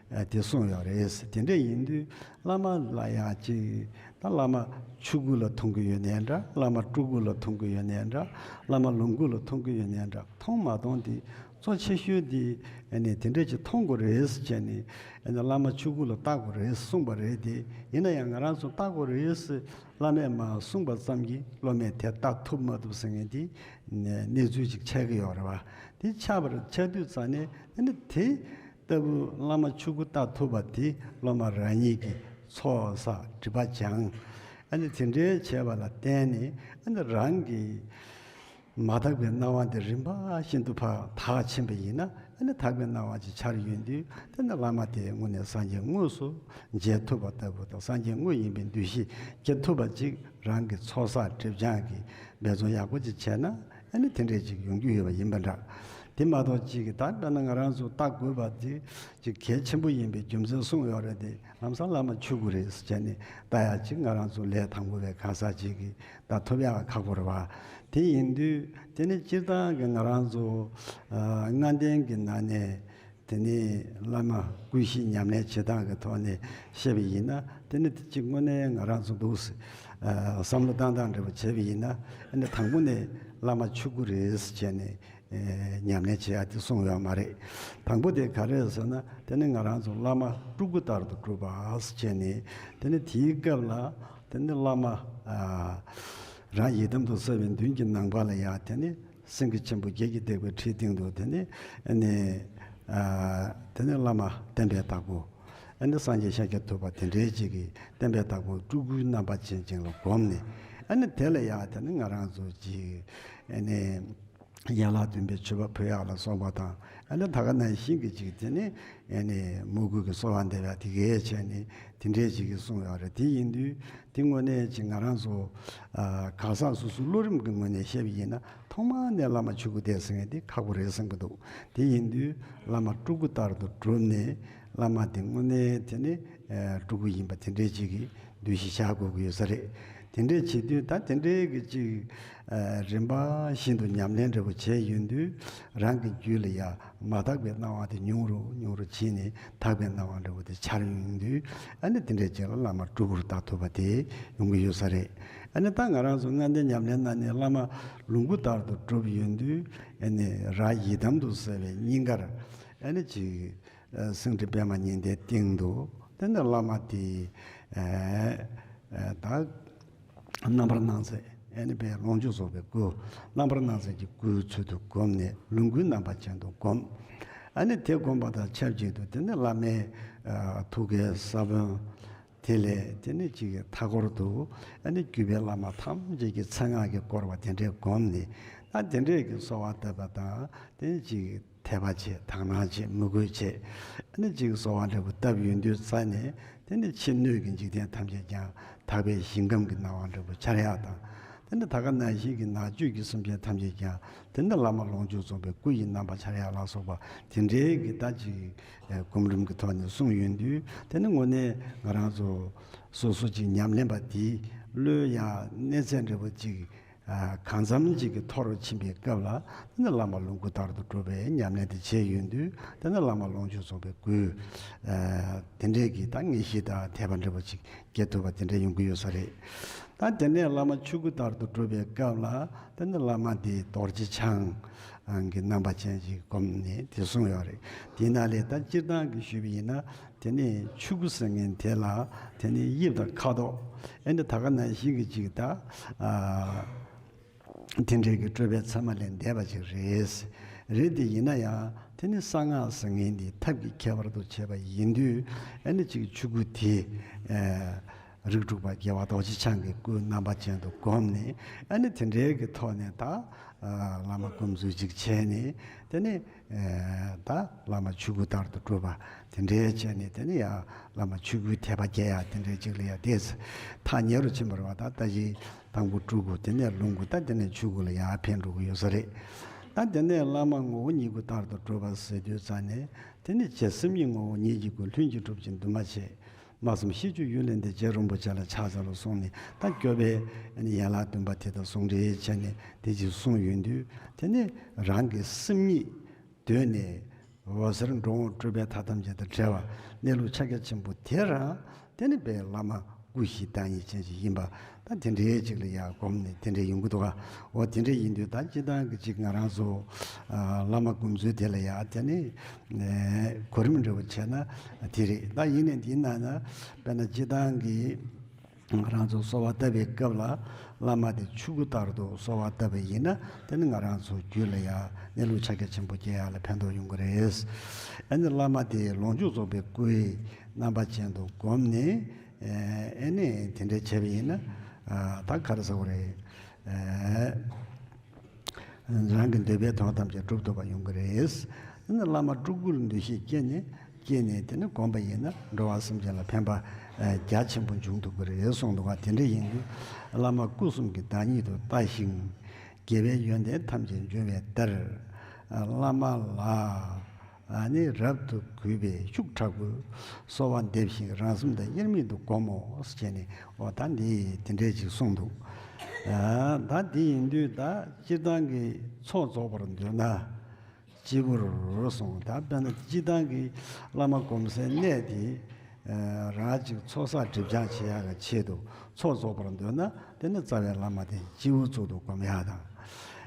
དེ་གསུངས་ཡོད་རེད། དེ་འདྲ་ཡིན་དུས་བླ་མ་ལ་ཡང་ཅིག་ད་བླ་མ་ཆོས་སྐུ་ལ་མཐོང་གི་ཡོད་ནའི་འདྲ། བླ་མ་སྤྲུལ་སྐུ་ལ་མཐོང་གི་ཡོད་ནའི་འདྲ། བླ་མ་ལོངས་སྐུ་ལ་མཐོང་གི་ཡོད་ནའི་འདྲ། མཐོང་མ་མཐོང་དེ་གཙོ་ཆེ་ཤོས་དེ་ཨ་ནི་དེ་འདྲ་ཅིག་མཐོང་དགོས་རེད་ཟེར་བྱས་ནས། ཨ་ནི་བླ་མ་ཆོས་སྐུ་ལ་བལྟ་དགོས་རེད་གསུངས་པ་རེད་དེ། ཡིན་ན་ཡང་ང་རང་ཚོ་བལྟ་དགོས་རེད་ཟེར་བླ་མས་མར་གསུངས་པ་ཙམ་གྱིས་སློབ་མས་དེ་བལྟ་ཐུབ་མ་ཐུབ་ཟེར་མཁན་དེ་གནས་ཚུལ་ཅིག་ཆགས་ཀྱི་ཡོད་རེད་བ། དེ་ཆགས་པར་ཆགས་དུས་ཙང་ནས་ཨ་ནི་དེ་ལྟ་བུ་བླ་མ་ཆོས་སྐུ་བལྟ་ཐུབ་པ་དེ་སློབ་མ་རང་ཉིད་ཀྱི་ཚོགས་བསགས་སྒྲིབ་པ་སྦྱངས། ཨ་ནི་དེ་འདྲའི་བྱས་པ་ལ་བརྟེན་ནས་ཨ་ནི་རང་གི་མ་དག་པའི་སྣང་བ་འདི་རིམ་པ་བཞིན་དུ་ཕར་དག་ཕྱིན་པ་ཡིན་ན། ཨ་ནི་དག་པའི་སྣང་བ་ཅིག་འཆར་ཡོང་དུས། དེ་ནི་བླ་མ་དེ་དངོས་ནས་སངས་རྒྱས་དངོས་སུ་མཇལ་ཐུབ་པ་ལྟ་བུ་དང་། སངས་རྒྱས་དངོས་ཡིན་པའི་འདུ་ཤེས་སྐྱེ་ཐུབ་པ་ཅིག་རང་གི་ཚོགས་བསགས་སྒྲིབ་སྦྱང་གི་འབད་བརྩོན་ཡག་པོ་ཅིག་བྱས་ན། ཨ་ནི་དེ་འདྲས་ཅིག་ཡོང་རྒྱུ་ཡོད་པ་ཡིན་པ་འདྲ། དེ་མ་གཏོགས་ཅིག་གི་ད་དཔེར་ན་ང་རང་ཚོ་བལྟ་དགོས་པ་དེ་ཅིག་གལ་ཆེན་པོ་ཡིན་པའི་རྒྱུ་མཚན་གསུངས་ཡོད་རེད་དེ། ལམ་སང་བླ་མ་ཆོས་སྐུ་རེད་ཟེར་བྱས་ནས་བལྟ་ཡག་ཅིག་ང་རང་ཚོ་ལས་དང་པོ་བའི་གང་ཟག་ཅིག་གིས་བལྟ་ཐུབ་ཡག་ཁག་པོ་རེད་བ། དེ་ཡིན་དུས་དེ་ནི་སྤྱིར་བཏང་གི་ང་རང་ཚོ་ཨ་ལྔ་ལྡན་གྱི་ནང་ནས་དེ་ནི་བླ་མ་སྐུ་བཞི་ཉམས་ལེན་བྱེད་སྟངས་ཀྱི་ཐོག་ནས་བཤད་པ་ཡིན་ན། དེ་ནི་དེ་གཅིག་དངོས་གནས་ང་རང་ཚོ་འདུག་སེ་ཨ་བསམ་བློ་བཏང་སྟངས་འདྲ་པོ་བྱས་པ་ཡིན་ན། ཨ་ནི་དང་པོ་ནས་བླ་མ་ཆོས་སྐུ་རེད་ཟེར་བྱས་ནས། ཨེ་ཉམས་ལེན་བྱེད་ཡ་དེ་གསུངས་ཡོད་མ་རེད། དང་པོ་དེ་ག་རེ་རེད་ཟེར་ན། དེ་ནི་ང་རང་ཚོ་བླ་མ་སྤྲུལ་སྐུ་ལྟར་དུ་གྲུབ་པ་ཟེར་བྱས་ནས། དེ་ནི་དེའི་སྐབས་ལ་དེ་ནི་བླ་མ་ཨ་རང་ཡི་དམ་དུ་གསལ་བའི་མདུན་གྱི་ནང་པ་ལ་ཡ། དེ་ནི་སེང་གེ་ཆེན་པོ་བརྒྱད་ཀྱིས་བཏེགས་པའི་ཁྲིའི་སྟེང་དུ། དེ་ནི་ཨ་ནི་ཨ་དེ་ནི་བླ་མ་བསྟན་པའི་བདག་པོ། ཨ་ནི་སངས་རྒྱས་ཤཱཀྱ་ཐུབ་པ་དེ་འདྲའི་ཅིག་གིས་བསྟན་པའི་བདག་པོ་སྤྲུལ་སྐུའི་རྣམ་པ་ཅན་ཅིག་ལ་བསྒོམས་ནས། ཨ་ནི་དེ་ལ་ཡ་དེ་ནི་ང་རང་ཚོ་ཅིག་ཨ་ནི། ཡན་ལག་བདུན་པའི་མཆོད་པ་ཕུལ་ཡག་ལ་སོགས་པ་དང་། ཨ་ནི་ད་ག་ནང་བཞིན་གྱི་ཅིག་དེ་ནི་ཨ་ནི་མོས་གུས་ཀྱི་གསོལ་བ་འདེབས་ཡག་དེ་གས་བྱས་ནས་དེ་འདྲས་ཅིག་གིས་གསུངས་ཡོད་རེད། དེ་ཡིན་དུས་དེ་དངོས་གནས་ཅིག་ང་རང་ཚོ་ཨ་གང་ཟག་སོ་སོའི་བློ་རིམ་གྱི་ངོས་ནས་བཤད་པ་ཡིན་ན། ཐོག་མ་ནས་བླ་མ་ཆོས་སྐུ་བསྟན་ཟེར་མཁན་དེ་ཁག་པོ་རེད་བསམ་གྱི་འདུག་དེ་ཡིན་དུས་བླ་མ་སྤྲུལ་སྐུ་ལྟར་དུ་གྲུབ་ནས། བླ་མ་དེ་དངོས་གནས་དེ་ནི་ཨ་སྤྲུལ་སྐུ་ཡིན་པ་དེ་འདྲས་ཅིག་གི་འདུ་ཤེས་བཞག་དགོས་ཀྱི་ཡོད་ས་རེད། དེ་འདྲས་བྱེད་དུས་ད་དེ་འདྲས་ཀྱི་ཅིག་ཨ་རིམ་པ་བཞིན་དུ་ཉམས་ལེན་འདྲ་པོ་བྱས་ཡོང་དུས། རང་གི་རྒྱུད་ལ་ཡ་མ་དག་པའི་སྣང་བ་དེ་ཉུང་རུ་ཉུང་རུ་ཕྱིན་ནས། དག་པའི་སྣང་བ་འདྲ་པོ་དེ་འཆར་ཡོང་དུས། ཨ་ནི་དེ་འདྲས་ཅིག་ལ་བླ་མ་སྤྲུལ་སྐུར་བལྟ་ཐུབ་པ་དེ་ཡོང་གི་ཡོད་ས་རེད། ཨ་ནི་ད་ང་རང་ཚོ་ལྔ་ལྡན་ཉམས་ལེན་ནང་ནས་བླ་མ་ལོངས་སྐུ་ལྟར་དུ་གྲུབ་ཡོང་དུས། ཨ་ནི་རང་ཡི་དམ་དུ་གསལ་བའི་སྙིང་གར་ཨ་ནི་ཅིག་ཨ་སེང་ཁྲི་པདྨ་ཉི་ཟླའི་སྟེང་དུ། དེ་ནས་བླ་མ་དེ་ཨ་ཨ་ད་རྣམ་པར་སྣང་མཛད། ཨ་ནི་དཔེ་ལོངས་སྤྱོད་རྫོགས་པའི་སྐུ། རྣམ་པར་སྣང་མཛད་ཀྱི་སྐུའི་ཚུལ་དུ་བསྒོམས་ནས་ལོངས་སྐུའི་རྣམ་པ་ཅན་དུ་བསྒོམ། ཨ་ནི་དེ་བསྒོམས་པ་དང་ཆབས་ཅིག་ཏུ་དེ་ནས་བླ་མའི་ཨ་ཐུགས་ཀའི་ས་བོན་དེ་ལས་དེ་ནས་ཅིག་མཐའ་སྐོར་དུ་ཨ་ནི་བརྒྱུད་པའི་བླ་མ་ཐམས་ཅད་ཀྱི་མཚན་སྔགས་ཀྱིས་བསྐོར་བ་དེ་འདྲའི་བསྒོམས་ནས། ད་དེ་འདྲའི་གི་གསོལ་བ་བཏབ་པ་དང་། དེ་ནས་ཅིག་དད་པ་བྱེད། དག་སྣང་བྱེད། མོས་གུས་བྱེད། ཨ་ནི་ཅིག་གསོལ་བ་འདྲ་པོ་བཏབ་ཡོང་དུས་ཙ་ནས། དེ་ནི་ཕྱི་སྣོད་ཀྱི་འཇིག་རྟེན་ཐམས་ཅད་ཀྱང་དག་པའི་ཞིང་ཁམས་ཀྱི་སྣང་བ་འདྲ་པོ་འཆར་ཡག་དང་། དེ་ནི་ད་ག་ནང་བཞིན་གྱི་ནང་བཅུད་ཀྱི་སེམས་ཅན་ཐམས་ཅད་ཀྱང་དེ་ནི་བླ་མ་ལོངས་སྤྱོད་རྫོགས་པའི་སྐུ་ཡི་རྣམ་པ་འཆར་ཡག་ལ་སོགས་པ་དེ་འདྲའི་གི་ད་ཅིག་ཨ་སྒོམ་རིམ་གྱི་ཐོག་ནས་གསུངས་ཡོང་དུས། དེ་ནི་དངོས་གནས་ང་རང་ཚོ་སོ་སོ་ཅིག་ཉམས་ལེན་པ་དེའི་བློའི་ཡང་གནས་ཚད་འདྲ་པོ་ཅིག་ཨ་གང་འཚམ་ཅིག་གི་མཐོ་རུ་ཕྱིན་པའི་སྐབས་ལ། དེ་ནི་བླ་མ་ལོངས་སྐུ་ལྟར་དུ་གྲུབ་པའི་ཉམས་ལེན་དེ་བྱས་ཡོང་དུས། དེ་ནི་བླ་མ་ལོངས་སྤྱོད་རྫོགས་པའི་སྐུའི་ཨ་དེ་འདྲའི་གི་ད་ངེས་ཤེས་དང་དད་པ་འདྲ་པོ་ཅིག་སྐྱེ་ཐུབ་པ་དེ་འདྲ་ཡོང་གི་ཡོད་ས་རེད། ད་དེ་ནས་བླ་མ་ཆོས་སྐུ་ལྟར་དུ་གྲུབ་པའི་སྐབས་ལ། དེ་ནི་བླ་མ་དེ་རྡོ་རྗེ་འཆང་གི་རྣམ་པ་ཅན་ཞིག་བསྒོམས་ནས་དེ་གསུངས་ཡོད་རེད། དེ་ནང་ལས་ད་སྤྱིར་བཏང་གི་ཞུས་པ་ཡིན་ན། དེ་ནས་ཆོས་སྐུ་ཟེར་མཁན་དེ་ལ་དེ་ནས་དབྱིབས་དང་ཁ་དོག་ཨ་ནི་ད་ག་ནང་བཞིན་གྱི་ཅིག་ད་ཨ་དེ་འདྲའི་གི་སྤྲོས་པའི་མཚན་མ་ལས་འདས་པ་ཅིག་རེད། རེད་དེ་ཡིན་ན་ཡང་དེ་ནི་གསང་སྔགས་ཟེར་མཁན་འདི་ཐབས་ཀྱི་ཁྱད་པར་དུ་བྱས་པ་ཡིན་དུས། ཨ་ནི་ཅིག་ཆོས་སྐུ་དེ་ཨ་ རིགས་དྲུག་པ་རྒྱལ་བ་རྡོ་རྗེ་འཆང་གི་སྐུ་རྣམ་པ་ཅན་དུ་བསྒོམས་ནས། ཨ་ནི་དེ་འདྲའི་གི་ཐོག་ནས་ད་བླ་མ་སྒོམ་ཚུལ་ཅིག་བྱས་ནས། དེ་ནས་ད་བླ་མ་ཆོས་སྐུ་ལྟར་དུ་གྲུབ་པ་དེ་འདྲའི་བྱས་ནས། དེ་ནས་ཡང་བླ་མ་ཆོས་སྐུའི་དད་པ་སྐྱེ་ཡ་དེ་འདྲའི་ཅིག་ལ་ཡང་དེ་ཐག་ཉེ་རུ་ཕྱིན་པ་རེད་བ། ད་ད་ཅི་དང་པོ་སྤྲུལ་སྐུ། དེ་ནས་ལྷུན་སྐུ། ད་དེ་ནས་ཆོས་སྐུ་ལ་ཡང་ཕན་འགྲོ་གི་ཡོད་ས་རེད། ད་དེ་ནས་བླ་མ་ངོ་བོ་ཉིད་སྐུ་ལྟར་དུ་གྲུབ་པ་ཟེར་དུས་ཙ་ནས། དེ་ནི་རྗེ་སེམས་ཉིད་ངོ་བོ་ཉིད་ཀྱི་སྐུ། ལྷུན་གྱིས་གྲུབ་ཅིང་འདུས་མ་བྱས། སྨྲ་བསམ་ཤེས་བརྗོད་ཡུལ་ལས་འདས། རྗེ་རིན་པོ་ཆེ་ལ་ཕྱག་འཚལ་ལོ་གསུངས་ནས། ད་སྐྱོབ་པའི་ཡན་ལག་བདུན་པ་དེ་དང་ཟུང་འབྲེལ་བྱས་ནས་དེ་ཅིག་གསུངས་ཡོང་དུས། དེ་ནི་རང་གི་སེམས་ཉིད་གདོད་ནས་འོད་གསལ་འགྲོ་འོང་སྤྲོས་པའི་མཐའ་ཐམས་ཅད་དང་བྲལ་བ། གནས་ལུགས་ཕྱག་རྒྱ་ཆེན་པོ་དེ་རང་། དེ་ནི་དཔེ་བླ་མ་སྐུ་བཞིའི་བདག་ཉིད་ཅན་ཞིག་ཡིན་པ། ད་དེ་འདྲའི་ཅིག་ལ་ཡང་བསྒོམས་ནས་དེ་འདྲའི་ཡོང་གི་འདུག་ག། འོ་དེ་འདྲ་ཡིན་དུས། ད་སྤྱིར་བཏང་གི་ཅིག་ང་རང་ཚོ་ཨ་བླ་མ་སྒོམ་ཚུལ་དེ་ལ་ཡང་དེ་ནི་ཨེ་གོ་རིམ་འདྲ་བོ་བྱས་ན་དེ་རེད། ད་ཡིན་ནའི་འདི་ན་ན་དཔེར་ན་སྤྱིར་བཏང་གི་ང་རང་ཚོ་གསོལ་བ་བཏབ་པའི་སྐབས་ལ། བླ་མ་དེ་ཆོས་སྐུ་ལྟར་དུ་གསོལ་བ་བཏབ་པ་ཡིན་ན། དེ་ནི་ང་རང་ཚོ་རྒྱུད་ལ་ཡང་གནས་ལུགས་ཕྱག་རྒྱ་ཆེན་པོ་སྐྱེ་ཡག་ལ་ཕན་ཐོགས་ཡོང་གི་རེད། ཨ་ནི་བླ་མ་དེ་ལོངས་སྤྱོད་རྫོགས་པའི་སྐུའི་རྣམ་པ་ཅན་དུ་བསྒོམས་ནས། ཨེ་ཨེ་ནས་དེ་འདྲ་བྱས་པ་ཡིན་ན། ཨ་ད་ག་རེ་ཟེར་དགོས་རེད། ཨེ་རང་གི་འདོད་པའི་དོན་ཐམས་ཅད་འགྲུབ་ཐུབ་པ་ཡོང་གི་རེད། ཨེ་ནས་བླ་མ་སྤྲུལ་སྐུ་ལ་འདུ་ཤེས་སྐྱེས་ནས། སྐྱེས་ནས་དེ་ནས་བསྒོམས་པ་ཡིན་ན། འགྲོ་བ་སེམས་ཅན་ལ་ཕན་པ་ཨེ་རྒྱ་ཆེན་པོ་འབྱུང་ཐུབ་ཀྱི་རེད་གསུངས་འདུག་ག། དེ་འདྲ་ཡིན་དུས་བླ་མ་སྐུ་གསུམ་གྱི་བདག་ཉིད་དུ་ལྟ་ཞིང་། དགེ་བའི་ཡོན་ཏན་ཐམས་ཅད་འབྱུང་བའི་བརྡར། ཨ་བླ་མ་ལ་ཨ་ནི་རབ་ཏུ་གུས་པས་ཤུགས་དྲག་པོས་གསོལ་བ་འདེབས་ཤིང་། རང་སེམས་དང་དབྱེར་མེད་དུ་བསྒོམ་མོ་ཟེར་བྱས་ནས། འོ་ད་འདི་དེ་འདྲས་ཅིག་གསུངས་འདུག། ཨ་ད་འདི་ཡིན་དུས་ད་སྤྱིར་བཏང་གི་ཚོགས་རྫོགས་པར་འདོད་ན། སྤྱི་བོར་གསུངས། ད་དཔེར་ན་སྤྱིར་བཏང་གི་བླ་མ་སྒོམ་སའི་གནས་དེ། ཨ་རང་གཅིག་ཚོགས་བསགས་སྒྲིབ་སྦྱང་བྱེད་ཡག་གི་ཆེད་དུ་ཚོགས་རྫོགས་པར་འདོད་ན། དེ་ནི་རྩ་བའི་བླ་མ་དེ་སྤྱི་བོ་གཙུག་ཏུ་བསྒོམ་ཡག་དང་།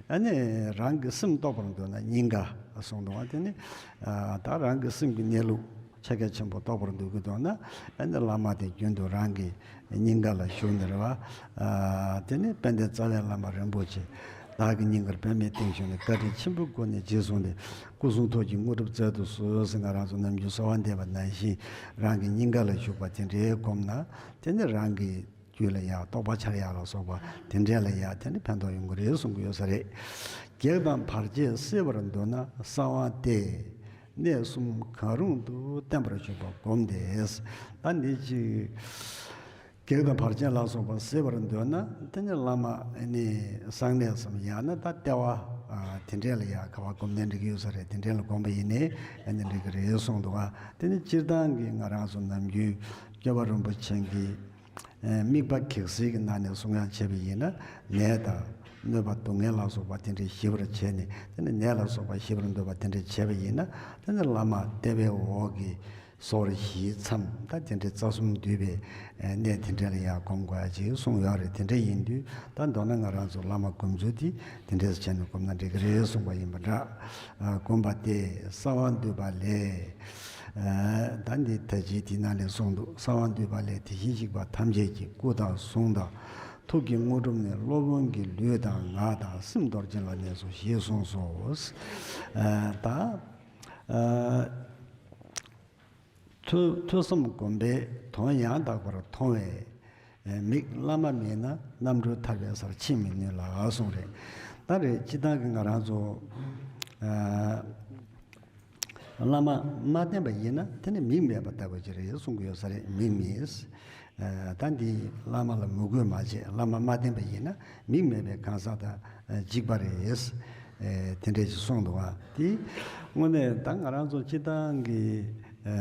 ཨ་ནི་རང་གི་སེམས་རྟོགས་པར་འདོད་ན་སྙིང་ག་གསུངས་འདུག་བ། དེ་ནི་ཨ་ད་རང་གི་སེམས་ཀྱི་གནས་ལུགས་ཕྱག་རྒྱ་ཆེན་པོ་རྟོགས་པར་འདོད་ཀྱི་འདུག་ན། ཨ་ནི་བླ་མ་དེ་རྒྱུན་དུ་རང་གི་སྙིང་ག་ལ་བཞུགས་ནས་རེད་བ། ཨ་དེ་ནི་དཔལ་ལྡན་རྩ་བའི་བླ་མ་རིན་པོ་ཆེ། བདག་གི་སྙིང་གར་པདྨའི་སྟེང་བཞུགས་ནས། བཀའ་དྲིན་ཆེན་པོའི་སྒོ་ནས་རྗེས་བཟུང་སྟེ། སྐུ་གསུང་ཐུགས་ཀྱི་དངོས་གྲུབ་སྩལ་དུ་གསོལ་ཟེར། ང་རང་ཚོ་ནམ་རྒྱུན་གསོལ་བ་འདེབས་པ་ནང་བཞིན་རང་གི་སྙིང་ག་ལ་བཞུགས་པ་དེ་འདྲའི་བསྒོམས་ན། དེ་ནི་རང་གི་རྒྱུད་ལ་ཡང་རྟོགས་པ་འཆར་ཡག་ལ་སོགས་པ་དེ་འདྲས་ལ་ཡང་དེ་ནི་ཕན་ཐོགས་ཡོང་གི་རེད་གསུང་གི་ཡོད་ས་རེད། བགེགས་དང་བར་ཆད་སེལ་བར་འདོད་ན་གསང་བ་སྟེ། གནས་གསུམ་གང་རུང་དུ་བརྟན་པར་བཞུགས་པ་བསྒོམ་སྟེ། ད་འདི་ཅིག་བགེགས་དང་བར་ཆད་ལ་སོགས་པ་སེལ་བར་འདོད་ན། དེ་ནི་བླ་མ་ནི་གསང་གནས་སམ། ཡང་ན་ད་ལྟེ་བ་ཨ་དེ་འདྲས་ལ་ཡང་ག་བ་བསྒོམས་ནའི་འགྲིག་གི་ཡོད་ས་རེད། དེ་འདྲས་ལ་བསྒོམས་པ་ཡིན་ནའི་ཨ་ནི་འགྲིག་གི་རེད་གསུངས་འདུག་ག། དེ་ནི་སྤྱིར་བཏང་གི་ང་རང་ཚོ་ནམ་རྒྱུན་སྐྱོབ་པ་རིན་པོ་ཆེ་གི་ཨ་དམིགས་པ་གེགས་སེལ་གྱི་ནང་ནས་གསུང་ཡག་བྱས་པ་ཡིན་ན། ནད་དང་གནོད་པ་སྡུག་བསྔལ་ལ་སོགས་པ་དེ་འདྲས་ཞི་བར་བྱས་ནས། དེ་ནི་ནད་ལ་སོགས་པ་ཞི་བར་འདོད་པ་དེ་འདྲས་བྱས་པ་ཡིན་ན། དེ་ནི་བླ་མ་ལྟེ་བའི་འོག་གི་ཟོར་བཞིའི་མཚམས། ད་དེ་འདྲའི་རྩ་གསུམ་འདུས་པའི་གནས་དེ་འདྲ་ལ་ཡང་སྒོམ་དགོས་ཡག་ཅིག་གསུངས་ཡོད་རེད། དེ་འདྲ་ཡིན་དུས་ད་མདོར་ན་ང་རང་ཚོ་བླ་མ་སྒོམ་ཚུལ་དེ་དེ་འདྲས་བྱས་ནས་སྒོམ་ན་འགྲིག་གི་རེད་གསུངས་པ་ཡིན་པ་འདྲ། ཨ་སྒོམ་པ་སྟེ་གསང་བ་འདུས་པ་ལས། ཨ་ད་འདི་ད་ཅི་དེ་ནང་ལས་གསུངས་འདུག། གསང་བ་འདུས་པ་ལས་དེ་བཞིན་གཤེགས་པ་ཐམས་ཅད་ཀྱི་སྐུ་དང་གསུང་དང་ཐུགས་ཀྱི་དངོས་གྲུབ་ནི། སློབ་དཔོན་གྱི་ལུས་དང་ངག་དང་། སེམས་རྡོ་རྗེ་ལ་གནས་སོ་ཞེས་གསུངས་སོ། ཨ་ད་ཨ། ཐོས་ཐོས་བསམ་སྒོམ་པའི་དོན་ཡང་དག་པར་མཐོང་བའི་མིག་བླ་མ་མེད་ན་རྣམ་གྲོལ་ཐར་པའི་སར་ཕྱིན་མི་ནུས་ལ་གསུངས་རེད། ད་རེད། སྤྱིར་བཏང་གི་ང་རང་ཚོ་ཨ་བླ་མ་མ་བསྟེན་པ་ཡིན་ན་དེ་ནི་མིག་མེད་པ་ལྟ་བུ་ཅིག་རེད་གསུང་གི་ཡོད་ས་རེད། མིག་མེད། ཨ་ད་འདི་བླ་མ་ལ་མོས་གུས་མ་བྱས། བླ་མ་མ་བསྟེན་པ་ཡིན་ན་མིག་མེད་པའི་གང་ཟག་དང་འཇིགས་པ་རེད། ཨ་དེ་འདྲས་ཅིག་གསུངས་འདུག་བ། དེ་དངོས་གནས་ད་ང་རང་ཚོ་སྤྱིར་བཏང་གི་ཨ་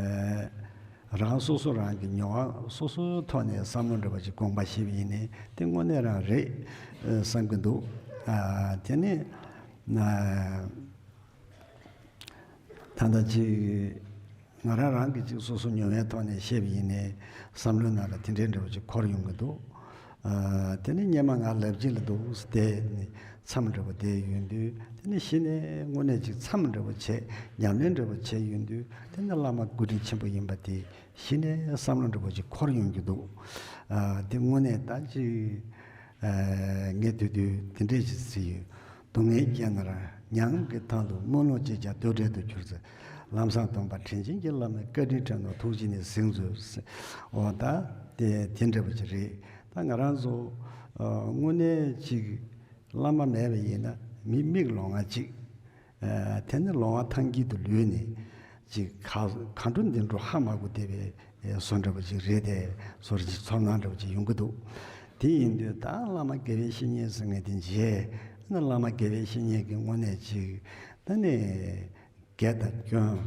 རང་སོ་སོ་རང་གི་མྱོང་བ་སོ་སོའི་ཐོག་ནས་བསམ་བློ་འདྲ་བ་ཅིག་དགོངས་པ་བཞེས་པ་ཡིན་ནའི་དེ་དངོས་གནས་རང་རེད་བསམ་གྱི་འདུག། ཨ་དེ་ནས་ཨ། ད་ལྟ་ཅིག་ང་རང་རང་གིས་ཅིག་སོ་སོ་མྱོང་བའི་ཐོག་ནས་བཤད་པ་ཡིན་ནའི་བསམ་བློའི་ནང་ལ་དེ་འདྲའི་འདྲ་བོ་ཅིག་འཁོར་ཡོང་གི་འདུག། ཨ་དེ་ནས་སྔོན་མ་ང་ལབ་ཅིག་ལ་འདུག་བསྡད་ནས་མཚམས་འདྲ་བོ་བསྡད་ཡོང་དུས། དེ་ནས་གཞི་ནས་དངོས་གནས་ཅིག་མཚམས་འདྲ་བོ་བྱས། ཉམས་ལེན་འདྲ་བོ་བྱས་ཡོང་དུས། དེ་ནས་བླ་མ་སྐུ་དྲིན་ཆེན་པོ་ཡིན་པ་དེ་གཞི་ནས་བསམ་བློ་འདྲ་བོ་ཅིག་འཁོར་ཡོང་གི་འདུག། ཨ་དེ་དངོས་གནས་ད་ཅིག་ཨ་ངས་དུས་དུས་དེ་འདྲས་ཅིག་ཟེར་ཡོད། སྡུག་བསྔལ་སྐྱེ་ན་ར་མྱ་ངམ་གྱི་མཐའ་ལ། སྨོན་ལམ་བྱས་ཀྱང་དུག་སྦྲུལ་དུ་གྱུར་ཟེར། ལམ་བཟང་སྟོན་པ་དྲིན་ཅན་གྱི་བླ་མའི་བཀའ་དྲིན་དྲན་ནོ་ཐུགས་རྗེ་ནས་གཟིགས་མཛོད་ཟེར། འོ་ད་དེ་དེ་འདྲ་པོ་ཅིག་རེད། ད་ང་རང་ཚོ་ཨ་དངོས་གནས་ཅིག་བླ་མ་མེད་པ་ཡིན་ན་མི་མིག་ལོང་བ་ཅིག་ཨ་དེ་ནི་ལོང་བ་ཐང་དཀྱིལ་དུ་ལུས་ནས་ཅིག་ག་ག་འགྲོ་འདི་འགྲོ་ཧ་མ་གོ་བསྡད་པའི་བཟོ་འདྲ་པོ་ཅིག་རེད་དེ། བཟོ་འདྲ་ཅིག་ཚོར་སྣང་འདྲ་པོ་ཅིག་ཡོང་གི་འདུག་དེ་ཡིན་དུས་ད་བླ་མ་དགེ་བའི་བཤེས་གཉེན་ཟེར་མཁན་དེ་མཇལ་ན། བླ་མ་དགེ་བའི་བཤེས་གཉེན་གྱི་དངོས་གནས་ཅིག་ད་ནི་དགེ་དང་སྐྱོན།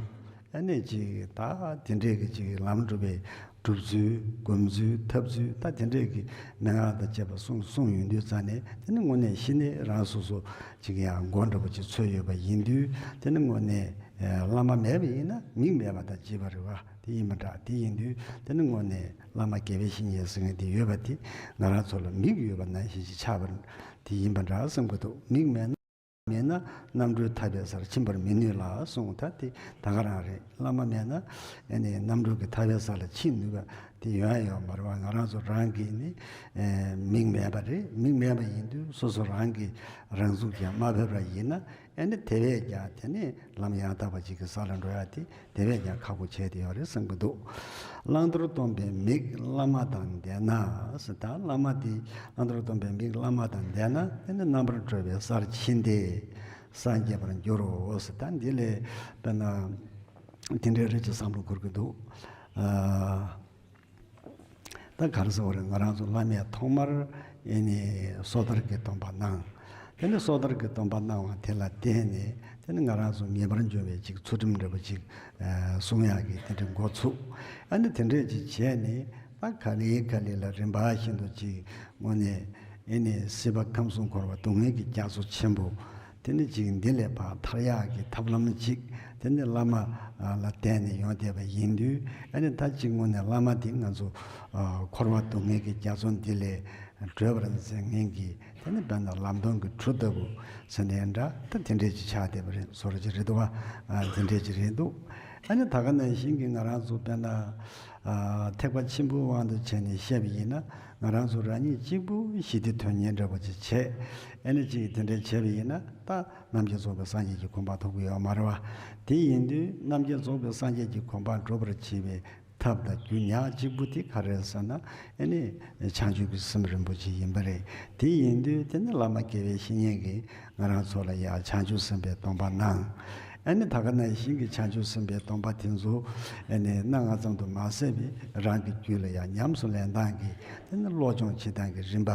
ཨ་ནི་ཅིག་ད་དེ་འདྲས་ཀྱི་ཅིག་ལམ་སྒྲུབ་པའི་སྒྲུབ་ཚུལ་སྒོམ་ཚུལ་ཐབས་ཚུལ་ད་དེ་འདྲས་ཀྱི་མན་ངག་དང་བཅས་པ་གསུངས་གསུངས་ཡོང་དུས་ཙང་ནས། དེ་ནི་དངོས་གནས་གཞི་ནས་རང་སོ་སོ་ཅིག་ཡང་མགོ་འདྲ་པོ་ཅིག་ཚོས་ཡོད་པ་ཡིན་དུས། དེ་ནི་དངོས་གནས་ཨ་བླ་མ་མེད་པ་ཡིན་ན་མིག་མེད་པ་དང་བཅས་པ་རེད་བ། དེ་ཡིན་པ་འདྲ། དེ་ཡིན་དུས་དེ་ནི་དངོས་གནས་བླ་མ་དགེ་བའི་བཤེས་གཉེན་ཟེར་མཁན་དེ་ཡོད་པ་དེ་ང་རང་ཚོ་ལ་མིག་ཡོད་པ་ནང་བཞིན་ཅིག་ཆགས་པ་དེ་ཡིན་པ་འདྲ་བསམ་གྱི་འདུག་མིག་མེད་ན། མེད་ན་རྣམ་གྲོལ་ཐར་པའི་སར་ཕྱིན་པར་མི་ནུས་ལ་གསུངས། ད་དེ་ད་ག་རང་རེད། བླ་མ་མེད་ན་ཨ་ནི་རྣམ་གྲོལ་གྱི་ཐར་པའི་ས་ལ་ཕྱིན་ནུས་པ་དེ་ཡོང་ཡ་ཡོད་མ་རེད་བ། ང་རང་ཚོ་རང་གི་ནི་ཨེ་མིག་མེད་པ་རེད། མིག་མེད་པ་ཡིན་དུས་སོ་སོ་རང་གི་རང་ཚུགས་ཀྱང་མ་ཕེབས་པ་ཡིན་ན། ཨ་ནི་དེ་བས་ཀྱང་དེ་ནི་ལམ་ཡང་དག་པ་ཅིག་གི་ས་ལ་འགྲོ་ཡ་དེ་དེ་བས་ཀྱང་ཁག་པོ་ཆགས་བསྡད་ཡོད་རེད་བསམ་གྱི་འདུག་བླང་དོར་སྟོན་པའི་མིག་བླ་མ་དང་ལྡན་ན་ཟེར། ད་བླ་མ་དེ་བླང་དོར་སྟོན་པའི་མིག་བླ་མ་དང་ལྡན་ན་དེ་ནི་རྣམ་པར་གྲོལ་བའི་སར་ཕྱིན་ཏེ་སངས་རྒྱས་པར་འགྱུར་རོ་ཟེར། ད་འདི་ལས་དཔེར་ན་དེ་འདྲའི་རེ་ཅིག་བསམ་བློ་འཁོར་གྱི་འདུག་ཨ། ད་ག་རེ་ཟེར་བ་རེད། ང་རང་ཚོ་བླ་མས་ཐོག་མར་ཨེ་ནི་སོ་ཐར་གྱི་སྡོམ་པ་གནང་། དེ་ནི་སོ་ཐར་གྱི་སྡོམ་པ་གནང་བ་དེ་ལ་བརྟེན་ནས་དེ་ནི་ང་རང་ཚོ་ངེས་པར་འབྱུང་བའི་ཅིག་ཚུལ་ཁྲིམས་འདྲ་པོ་ཅིག་ཨ་སྲུང་ཡག་གི་དེ་འདྲའི་འགོ་ཚུགས། ཨ་ནི་དེ་འདྲས་ཅིག་བྱས་ནས་ད་ག་ལེ་ག་ལེ་ལ་རིམ་པ་བཞིན་དུ་ཅིག་དངོས་གནས་ཨེ་ནི་སྲིད་པ་ཁམས་གསུམ་འཁོར་བ་སྡུག་བསྔལ་གྱི་རྒྱ་མཚོ་ཆེན་པོ་དེ་ནི་ཅིག་འདི་ལས་ཕར་ཐར་ཡག་གི་ཐབས་ལམ་ཅིག་དེ་ནི་བླ་མ་ལ་བརྟེན་ནས་ཡོང་བསྡད་པ་ཡིན་དུས། ཨ་ནི་ད་ཅིག་དངོས་གནས་བླ་མ་དེ་ང་ཚོ་འཁོར་བ་སྡུག་བསྔལ་གྱི་རྒྱ་མཚོ་འདི་ལས་སྒྲོལ་བར་མཛད་མཁན་གྱི་དེ་ནི་དཔེར་ན་ལམ་སྟོན་གྱི་གྲུ་ལྟ་བུ་ཟེར་ནའི་འདྲ། ད་དེ་འདྲས་ཅིག་ཆགས་བསྡད་པ་རེད། བཟོ་འདྲ་ཅིག་རེད་འདུག་བ། དེ་འདྲས་ཅིག་རེད་འདུག་ཨ་ནི་ད་ག་ནང་བཞིན་གྱི་ང་རང་ཚོ་དཔེར་ན་ཐེག་པ་ཆེན་པོའི་དབང་དུ་བྱས་ནས་བཤད་པ་ཡིན་ན། ང་རང་ཚོ་རང་ཉིད་གཅིག་པུ་ཞི་བདེ་དོན་གཉེར་འདྲ་པོ་ཅིག་བྱས། ཨ་ནི་ཅིག་དེ་འདྲ་བྱས་པ་ཡིན་ན་ད་རྣམ་མཁྱེན་རྫོགས་པའི་སངས་རྒྱས་ཀྱི་གོ་འཕང་ཐོབ་ཀྱི་ཡོད་མ་རེད་བ། དེ་ཡིན་དུས་རྣམ་མཁྱེན་རྫོགས་པའི་སངས་རྒྱས་ཀྱི་གོ་འཕང་སྒྲུབ་པར་བྱེད་པའི་ཐབས་དང་རྒྱུ་ཉག་གཅིག་པུ་དེ་ག་རེ་རེད་ཟེར་ན། ཨ་ནི་བྱང་ཆུབ་ཀྱི་སེམས་རིན་པོ་ཆེ་ཡིན་པ་རེད། དེ་ཡིན་དུས་དེ་ནི་བླ་མ་དགེ་བའི་བཤེས་གཉེན་གྱིས་ང་རང་ཚོ་ལ་ཡང་བྱང་ཆུབ་སེམས་དཔའི་སྡོམ་པ་གནང་། ཨ་ནི་ད་ག་ནང་བཞིན་གྱི་བྱང་ཆུབ་སེམས་དཔའི་སྡོམ་པ་དེ་ཚོ་ཨ་ནི་གནང་བ་ཙམ་དུ་མ་ཟད་པའི་རང་གི་རྒྱུད་ལ་ཡང་ཉམས་སུ་ལེན་སྟངས་ཀྱི་དེ་ནི་བློ་སྦྱོང་བྱེད་སྟངས་ཀྱི་རིམ་པ་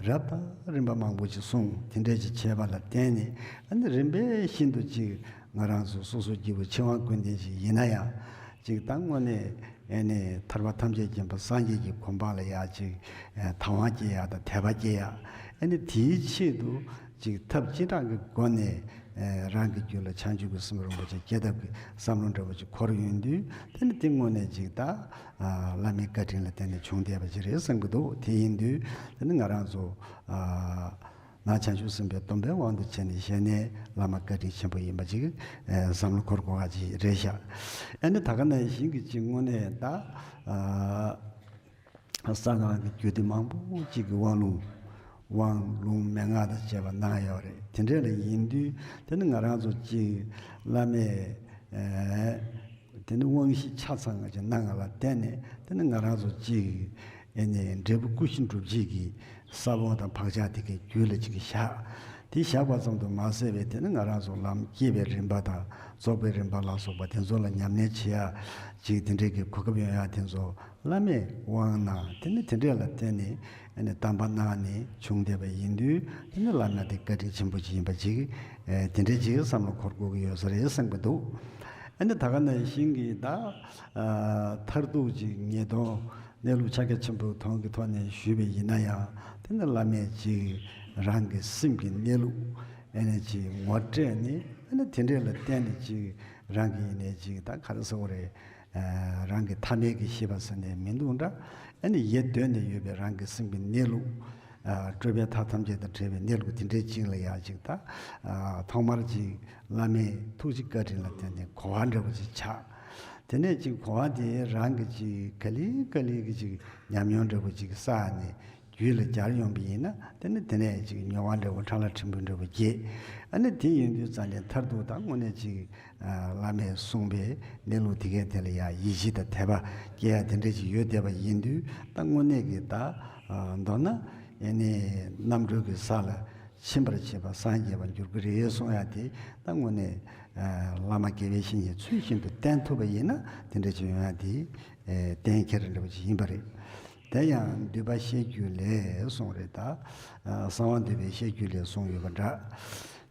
རབ་དང་རིམ་པ་མང་པོ་ཅིག་གསུངས། དེ་འདྲས་ཅིག་བྱས་པ་ལ་བརྟེན་ནས། ཨ་ནི་རིམ་པས་ཤིན་ཏུ་ཅིག་ང་རང་ཚོ་སོ་སོ་སྐྱེ་བོ་ཕྱི་དབང་ཀུན་ལྡན་ཅིག་ཡིན་ན་ཡང་། ཅིག་ད་དངོས་གནས་ཨེ་ནི་ཐར་པ་ཐམས་ཅད་མཁྱེན་པ་སངས་རྒྱས་ཀྱི་གོ་འཕང་ལ་ཡ་ཅིག་ཨེ་དང་བ་སྐྱེ་ཡ་དང་དད་པ་སྐྱེ་ཡ། ཨེ་ནི་དེའི་ཆེད་དུ་ཅིག་ཐབས་ཅི་དྲག་གི་སྒོ་ནས་ཨེ་རང་གི་རྒྱུད་ལ་བྱང་ཆུབ་ཀྱི་སེམས་རིན་པོ་ཆེ་སྐྱེ་ཐབས་ཀྱི་བསམ་བློ་འདྲ་བོ་ཅིག་འཁོར་ཡོང་དུས། དེ་ནི་དེ་དངོས་གནས་ཅིག་ད་ཨ་བླ་མའི་བཀའ་དྲིན་ལ་བརྟེན་ནས་བྱུང་བསྡད་པ་ཅིག་རེད་བསམ་གྱི་འདུག་དེ་ཡིན་དུས་དེ་ནི་ང་རང་ཚོ་ཨ། ནང་བྱང་ཆུབ་སེམས་དཔའི་སྡོམ་པའི་དབང་དུ་བྱས་ནས་བཤད་ནས་བླ་མ་བཀའ་དྲིན་ཆེན་པོ་ཡིན་པ་ཅིག་ཨེ་བསམ་བློ་འཁོར་དགོས་པ་ཅིག་རེད་ཤག་ཨ་ནི་ད་ག་ནང་བཞིན་གྱི་ཅིག་དངོས་གནས་ད་ཨ་གསང་སྔགས་ཀྱི་རྒྱུད་སྡེ་མང་པོ་ཅིག་གི་དབང་ལུང་དབང་ལུང་མན་ངག་དང་བཅས་པ་གནང་ཡོད་རེད། དེ་འདྲ་ལ་ཡིན་དུས་དེ་ནི་ང་རང་ཚོ་ཅིག་བླ་མས་ཨེ། དེ་ནི་དབང་བཞི་ཆ་ཚང་ཅིག་གནང་བ་ལ་བརྟེན་ནས། དེ་ནི་ང་རང་ཚོ་གཅིག་ཨེ་ནི་འབྲས་བུ་སྐུ་བཞི་འགྲུབ་བྱེད་ཀྱི་ས་བོན་དང་བག་ཆགས་དེ་གའི་རྒྱུད་ལ་ཅིག་བཞག་དེ་བཞག་པ་ཙམ་དུ་མ་ཟད་པའི་དེ་ནི་ང་རང་ཚོ་ལམ་སྐྱེས་པའི་རིམ་པ་དང་རྫོགས་པའི་རིམ་པ་ལ་སོགས་པ་དེ་ཚོ་ལ་ཉམས་ལེན་བྱེད་ཡ་ཅིག་དེ་འདྲའི་གི་གོ་སྐབས་ཡོང་ཡ་དེ་ཚོ་བླ་མས་དབང་གནང་། དེ་ནི་དེ་འདྲས་ལ་བརྟེན་ནས་ཨེ་ནི་གདམས་པ་གནང་ནས་བྱུང་བསྡད་པ་ཡིན་དུས། དེ་ནི་བླ་མ་དེ་བཀའ་དྲིན་ཆེན་པོ་ཅིག་ཡིན་པ་ཅིག་ཨེ་དེ་འདྲའི་ཅིག་བསམ་བློ་འཁོར་དགོས་ཀྱི་ཡོད་ས་རེད་བསམ་གྱི་འདུག་ཨ་ནི་ད་ག་ནང་བཞིན་གྱི་ད་ཨ་མཐར་ཐུག་ཅིག་ངེས་དོན་གནས་ལུགས་ཕྱག་རྒྱ་ཆེན་པོའི་དོན་གྱི་ཐོག་ནས་ཞུས་པ་ཡིན་ན་ཡང་། དེ་ནི་བླ་མས་ཅིག་རང་གི་སེམས་ཀྱི་གནས་ལུགས་ཨེ་ནི་ཅིག་ངོ་སྤྲད་ནས། ཨ་ནི་དེ་འདྲས་ལ་བརྟེན་ནས་ཅིག་རང་གི་ཡིན་ནས་ཅིག་ད་ག་རེ་ཟེར་དགོས་རེད། ཨ་རང་གི་ཐ་མལ་གྱི་ཤེས་པ་ཟེར་ནས་མི་འདུག་འདྲ། ཨ་ནི་ཡེ་གདོད་ནས་ཡོད་པའི་རང་གི་སེམས་ཀྱི་གནས་ལུགས། ཨ་སྤྲོས་པའི་མཐའ་ཐམས་ཅད་དང་བྲལ་བའི་གནས་ལུགས་དེ་འདྲའི་ཅིག་ལ་ཡ་ཅིག་ད་ཨ་ཐོག་མར་ཅིག་བླ་མའི་ཐུགས་རྗེ་བཀའ་དྲིན་ལ་བརྟེན་ནས་གོ་བ་འདྲ་བོ་ཅིག་ཆགས། དེ་ནས་ཅིག་གོ་བ་དེ་རང་གི་ཅིག་ག་ལེ་ག་ལེ་གི་ཅིག་ཉམས་མྱོང་འདྲ་བོ་ཅིག་བསགས་ནས། རྒྱུད་ལ་སྦྱར་ཡོང་པ་ཡིན་ན་དེ་ནི་དེ་ནས་ཅིག་མྱོང་བ་འདྲ་བོ་ཕྲ་ལ་ཕྲན་བུ་འདྲ་བོ་སྐྱེས། ཨ་ནི་དེ་ཡིན་དུས་ཙམ་ནས་མཐར་ཐུག་ད་དངོས་གནས་ཅིག་བླ་མས་གསུངས་པའི་གནས་ལུགས་དེ་གའི་ཐད་ལ་ཡང་ཡིད་ཆེས་དང་དད་པ་སྐྱེ་ཡ་དེ་འདྲ་ཅིག་ཡོད་བསྡད་པ་ཡིན་དུས། ད་དངོས་གནས་ཀྱི་ད་མདོར་ན་ཨེ་ནི་རྣམ་གྲོལ་གྱི་ས་ལ་ཕྱིན་པར་བྱེད་པ་སངས་རྒྱས་པར་འགྱུར་གྱི་རེད་གསུང་ཡ་དེ་ད་དངོས་གནས་བླ་མ་དགེ་བའི་བཤེས་གཉེན་ཚུལ་བཞིན་དུ་བསྟེན་ཐུབ་པ་ཡིན་ན་དེ་འདྲ་ཅིག་ཡོང་ཡ་དེ་གཏན་འཁེལ་འདྲ་བོ་ཅིག་ཡིན་པ་རེད། དེ་ཡང་འདུས་པ་བཤད་རྒྱུད་ལས་གསུངས་རེད་ད། གསང་བ་འདུས་པའི་བཤད་རྒྱུད་ལས་གསུངས་ཡོད་པ་འདྲ།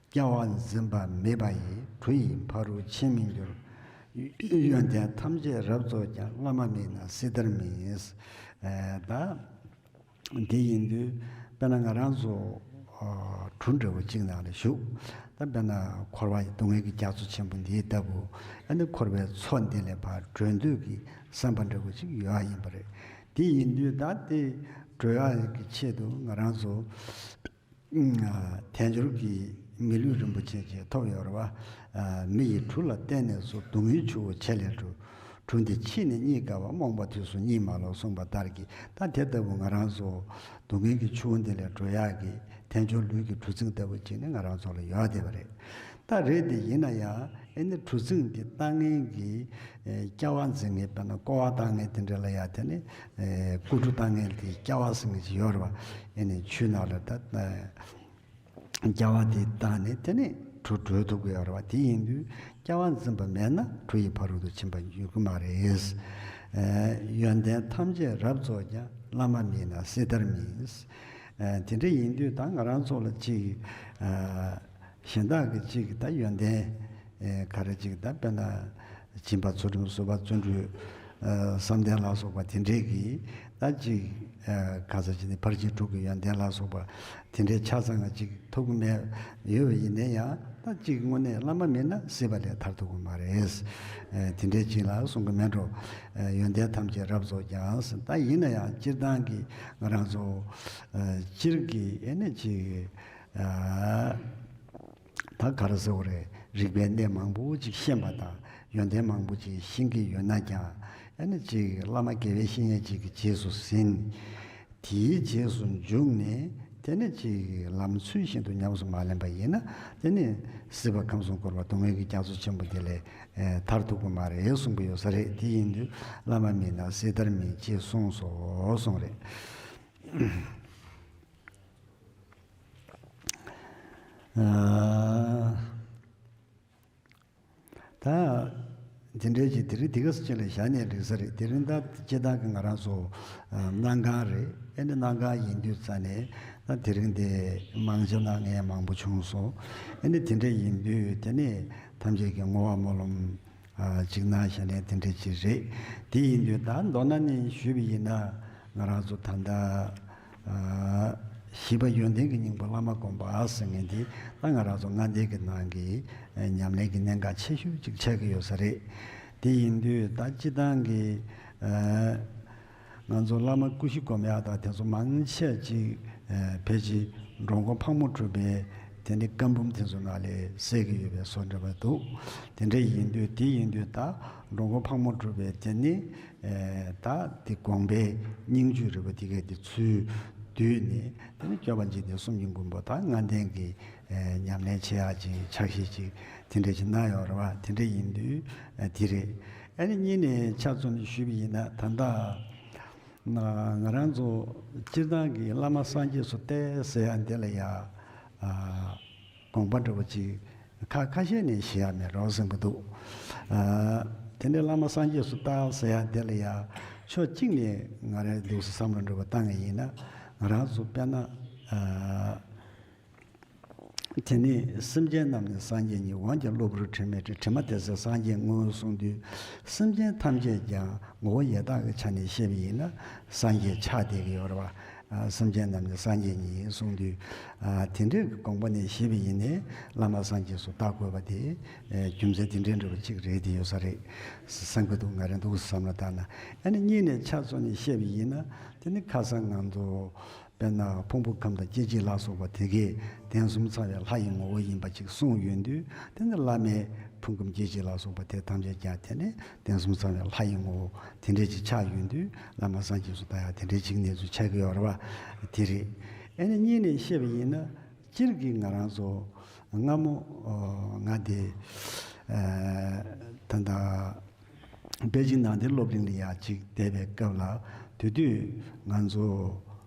སྐྱེ་བ་འཛིན་པ་མེད་པ་ཡི། གྲུ་ཡི་ཕ་རོལ་ཕྱིན་མི་འགྱུར། ཡོན་ཏན་ཐམས་ཅད་རབ་རྫོགས་ཀྱང་། བླ་མ་མེད་ན་སྲིད་མཐར་མིན། ད་དེ་ཡིན་དུས་དཔེར་ན་ང་རང་ཚོ་གྲུ་འདྲ་བོ་གཅིག་ནང་ལ་བཞུགས། ད་དཔེར་ན་འཁོར་བ་ཡི་སྡུག་བསྔལ་གྱི་རྒྱ་མཚོ་ཆེན་པོ་འདིའི་ལྟ་བུ། ཨ་ནི་འཁོར་བའི་མཚོ་འདི་ལས་ཕར་བགྲོད་འདོད་ཀྱི་བསམ་པ་འདྲ་བོ་ཅིག་ཡོད་ཡ་ཡིན་པ་རེད། དེ་ཡིན་དུས་ད་དེ་བགྲོད་ཡག་གི་ཆེད་དུ་ང་རང་ཚོ་དལ་འབྱོར་གྱི་མི་ལུས་རིན་པོ་ཆེ་ཅིག་ཐོབ་ཡོད་རེད་བ། མི་ཡི་གྲུ་ལ་བརྟེན་ནས་སུ། སྡུག་བསྔལ་ཆུ་བོ་ཆེ་ལས་གྲོལ། གྲུ་འདི་ཕྱིས་ནས་རྙེད་དཀའ་བ། རྨོངས་པ་དུས་སུ་རྙེད་མ་ལོག་གསུངས་པ་ལྟར་གྱི་ད་དེ་ལྟ་བུ་ང་རང་ཚོ་སྡུག་བསྔལ་གྱི་ཆུ་བོ་འདི་ལས་སྒྲོལ་ཡག་གི་དལ་འབྱོར་ལུས་ཀྱི་གྲུ་གཟིངས་ལྟ་བུ་ཅིག་ནི་ང་རང་ཚོ་ལ་ཡོད་བསྡད་པ་རེད། ད་རེད་དེ་ཡིན་ན་ཡང་ཨེ་ནི་གྲུ་གཟིངས་འདི་བཏང་མཁན་གྱི་ཨེ་སྐྱ་བ་འཛིན་མཁན། དཔེར་ན་ཀོ་བ་བཏང་མཁན་དེ་འདྲ་ལ་ཡ་དེ་ནི་ཨེ་སྐུ་གྲུ་བཏང་མཁན་དེ་སྐྱ་བ་ཟེར་མཁན་ཅིག་ཡོད་རེད་བ། ཨེ་ནི་ཆུའི་ནང་ལ་ད་ཨེ་སྐྱ་བ་དེ་བཏང་ནས་དེ་ནི་གྲུ་བགྲོད་ཐུབ་ཀྱི་ཡོད་རེད་བ། དེ་ཡིན་དུས་སྐྱ་བ་འཛིན་པ་མེད་ན་གྲུ་ཡི་ཕ་རོལ་ཏུ་ཕྱིན་པར་འགྱུར་གྱི་མ་རེད། ཨེ་ཡོན་ཏན་ཐམས་ཅད་རབ་རྫོགས་ཀྱང་། བླ་མ་མེད་ན་སྲིད་མཐར་མིན། ཨེ་དེ་འདྲ་ཡིན་དུས་ད་ང་རང་ཚོ་ལ་ཅིག་ཨེ་གཞན་དག་གི་ཅིག་ད་ཡོན་ཏན་ཨེ་ག་རེ་ཅིག་ད་དཔེར་ན་སྦྱིན་པ་ཚུལ་ཁྲིམས་བཟོད་པ་བརྩོན་འགྲུས་ཨེ་བསམ་གཏན་ལ་སོགས་པ་དེ་འདྲས་ཀྱི་ད་ཅིག་ཨེ་ག་ས་ཅིག་ནི་ཕར་ཕྱིན་དྲུག་གི་ཡོན་ཏན་ལ་སོགས་པ་དེ་འདྲའི་ཆ་ཚང་ང་ཅིག་ཐོབ་ཀྱི་མེད་ཡོད་པ་ཡིན་ན་ཡང་། ད་ཅིག་དངོས་གནས་བླ་མ་མེད་ན་སྲིད་པ་ལས་ཐར་ཐུབ་ཀྱི་མ་རེད། ཨེ་དེ་འདྲའི་ཅིག་ལ་གསུང་གི་མེད་འགྲོ། ཨེ་ཡོན་ཏན་ཐམས་ཅད་རབ་རྫོགས་ཀྱང་། ད་ཡིན་ན་ཡང་སྤྱིར་བཏང་གི་ང་རང་ཚོ་ཨེ་སྤྱིར་གྱི་ཨེ་ནི་ཅིག་ཨ། ད་ག་རེ་ཟེར་བ་རེད། རིག་པའི་གནས་མང་པོ་ཅིག་ཤེས་པ་དང་ཡོན་ཏན་མང་པོ་ཅིག་ཤེས་ཀྱི་ཡོད་ན་ཀྱང་། ཨ་ནི་ཅིག་བླ་མ་དགེ་བའི་བཤེས་གཉེན་ཅིག་གི་རྗེས་སུ་ཟིན། དེའི་རྗེས་སུ་འཇུག་ནས་དེ་ནི་ཅིག་ལམ་ཚུལ་བཞིན་དུ་ཉམས་སུ་མ་ལེན་པ་ཡིན་ན། དེ་ནི་སྲིད་པ་ཁམས་གསུམ་འཁོར་བ་སྡུག་བསྔལ་གྱི་རྒྱ་མཚོ་ཆེན་པོ་དེ་ལས་ཨེ་ཐར་ཐུབ་ཀྱི་མ་རེད་གསུངས་པ་ཡོད་ས་རེད། དེ་ཡིན་དུས་བླ་མ་མེད་ན་སྲིད་མཐར་མིན་ཅེས་གསུངས་སོ་གསུངས་རེད། ཨ་ད་དེ་འདྲའི་ཅིག་དེ་རིང་དེ་ག་ས་ཅིག་ལ་བཞག་ནས་འགྲིག་ས་རེད། དེ་རིང་ད་སྤྱིར་བཏང་གི་ང་རང་ཚོ་ཨ་གནང་གང་རེད། ཨེ་ནི་གནང་གང་ཡིན་དུས་ཙ་ནས་ད་དེ་རིང་དེ་མང་ཆེ་གནང་མཁན་མང་པོ་བྱུང་སོང་། ཨེ་ནི་དེ་འདྲ་ཡིན་དུས་དེ་ནི་ཐམས་ཅད་ཀྱིས་བསྔོ་བ་སྨོན་ལམ་ཨ་གཅིག་གནང་བཞག་ནས་དེ་འདྲ་ཅིག་རེད། དེ་ཡིན་དུས་ད་མདོར་ན་ནི་ཞུས་པ་ཡིན་ན་ང་རང་ཚོ་ད་ལྟ་ཨ་བཞི་པ་ཡོན་ཏན་གྱི་སྙིང་པོ་བླ་མ་སྒོམ་པ་ཟེར་མཁན་དེ་ད་ང་རང་ཚོ་ལྔ་ལྡན་གྱི་ནང་གི་ཨ་ཉམས་ལེན་གྱི་གནད་འགག་ཆེ་ཤོས་ཅིག་ཆགས་ཀྱི་ཡོད་ས་རེད། དེ་ཡིན་དུས་ད་སྤྱིར་བཏང་གི་ཨ་ང་ཚོ་བླ་མ་སྐུ་བཞི་སྒོམ་ཡག་དང་དེ་ཚོ་མང་ཆེ་ཅིག་ཨ་ཕལ་ཆེར་འགྲོ་མགོན་ཕག་མོ་གྲུ་པའི་དེ་ནི་བཀའ་འབུམ་དེ་ཚོ་ནང་ལས་གསལ་གྱི་ཡོད་པའི་བཟོ་འདྲ་བ་འདུག་དེ་འདྲ་ཡིན་དུས་དེ་ཡིན་དུས་ད་འགྲོ་མགོན་ཕག་མོ་གྲུ་པའི་དེ་ནི་ཨ་ད་དེ་དགོངས་པའི་སྙིང་བཅུད་རེད་པ། དེ་གའི་དེ་ཚུར་བསྡུས་ནས་དེ་ནི་སྐྱོབ་པ་འཇིག་རྟེན་གསུམ་གྱི་མགོན་པོ་དང་ལྔ་ལྡན་གྱི་ཨ་ཉམས་ལེན་བྱེད་ཡག་ཅིག་ཕྱག་བཞེས་ཅིག་དེ་འདྲ་ཅིག་གནང་ཡོད་རེད་བ། དེ་འདྲ་ཡིན་དུས་ཨ་དེ་རེད། ཨ་ནི་གཉིས་ནས་ཆ་མཚོན་ནས་ཞུས་པ་ཡིན་ན་ད་ལྟ་ང་རང་ཚོ་སྤྱིར་བཏང་གི་བླ་མ་སངས་རྒྱས་སུ་བལྟ་ཟེར་ཡག་འདི་ལ་ཡ་ཨ་དགོངས་པ་འདྲ་བོ་ཅིག་ཁ་ཁ་ཤས་ནས་བཞེས་ཡག་མེད་འགྲོ་བསམ་གྱི་འདུག་ཨ་དེ་འདྲའི་བླ་མ་སངས་རྒྱས་སུ་བལྟ་ཟེར་ཡག་འདི་ལ་ཡ་ཕྱོགས་གཅིག་ནས་ང་རའི་འདུག་སེ་བསམ་བློ་འདྲ་བོ་བཏང་ཡག་ཡིན་ན། ང་རང་ཚོ་དཔེར་ན་ཨ་དེ་ནི་སེམས་ཅན་རྣམས་ནི་སངས་རྒྱས་ཉིད། འོན་ཀྱང་གློ་བུར་དྲི་མས་བསྒྲིབས། དྲི་མ་དེ་ཚོ་སངས་རྒྱས་དངོས་གསུངས་དུས། སེམས་ཅན་ཐམས་ཅད་ཀྱང་ངོ་བོ་ཡེ་དག་གི་ཆ་ནས་བཤད་པ་ཡིན་ན་སངས་རྒྱས་ཆགས་བསྡད་ཀྱི་ཡོད་རེད་བ། ཨ་སེམས་ཅན་རྣམས་ནི་སངས་རྒྱས་ཉིད་གསུངས་དུས། ཨ་དེ་འདྲའི་དགོངས་པ་ནས་བཤད་པ་ཡིན་ནའི་བླ་མ་སངས་རྒྱས་སུ་བལྟ་དགོས་པ་དེ་ཨ་རྒྱུ་མཚན་དེ་འདྲའི་འདྲ་བོ་གཅིག་རེད་དེ་ཡོད་ས་རེད་བསམ་གྱི་འདུག་ང་རང་འདུག་བསམ་བློ་བཏང་ན། ཨ་ནི་གཉིས་ནས་ཆ་མཚོན་ནས་བཤད་པ་ཡིན་ན་དེ་ནི་ཁ་སང་ང་ཚོ་དཔེར་ན་ཕུང་པོ་ཁམས་དང་སྐྱེ་མཆེད་ལ་སོགས་པ་དེ་གའི་གདན་གསུམ་ཚང་བའི་ལྷ་ཡི་ངོ་བོ་ཡིན་པ་ཅིག་གསུངས་ཡོང་དུས། དེ་ནི་བླ་མའི་ ཕུང་ཁམས་སྐྱེ་མཆེད་ལ་སོགས་པ་དེ་ཐམས་ཅད་ཀྱང་དེ་ནི་གདན་གསུམ་ཚང་བའི་ལྷ་ཡི་ངོ་བོ་དེ་འདྲས་ཅིག་ཆགས་ཡོང་དུས། བླ་མ་སངས་རྒྱས་སུ་བལྟ་ཡག་དེ་འདྲས་ཅིག་གནས་ཚུལ་ཆགས་ཀྱི་ཡོད་རེད་བ། དེ་རེད། ཨེ་ནི་གཉིས་ནས་བཤད་པ་ཡིན་ན། སྤྱིར་གྱི་ང་རང་ཚོ་སྔ་མོ་ང་དེ་ད་ལྟ་པེ་ཅིང་ནང་བསྟན་སློབ་གླིང་ལ་ཡག་ཅིག་བསྡད་པའི་སྐབས་ལ། དེ་དུས་ང་ཚོ་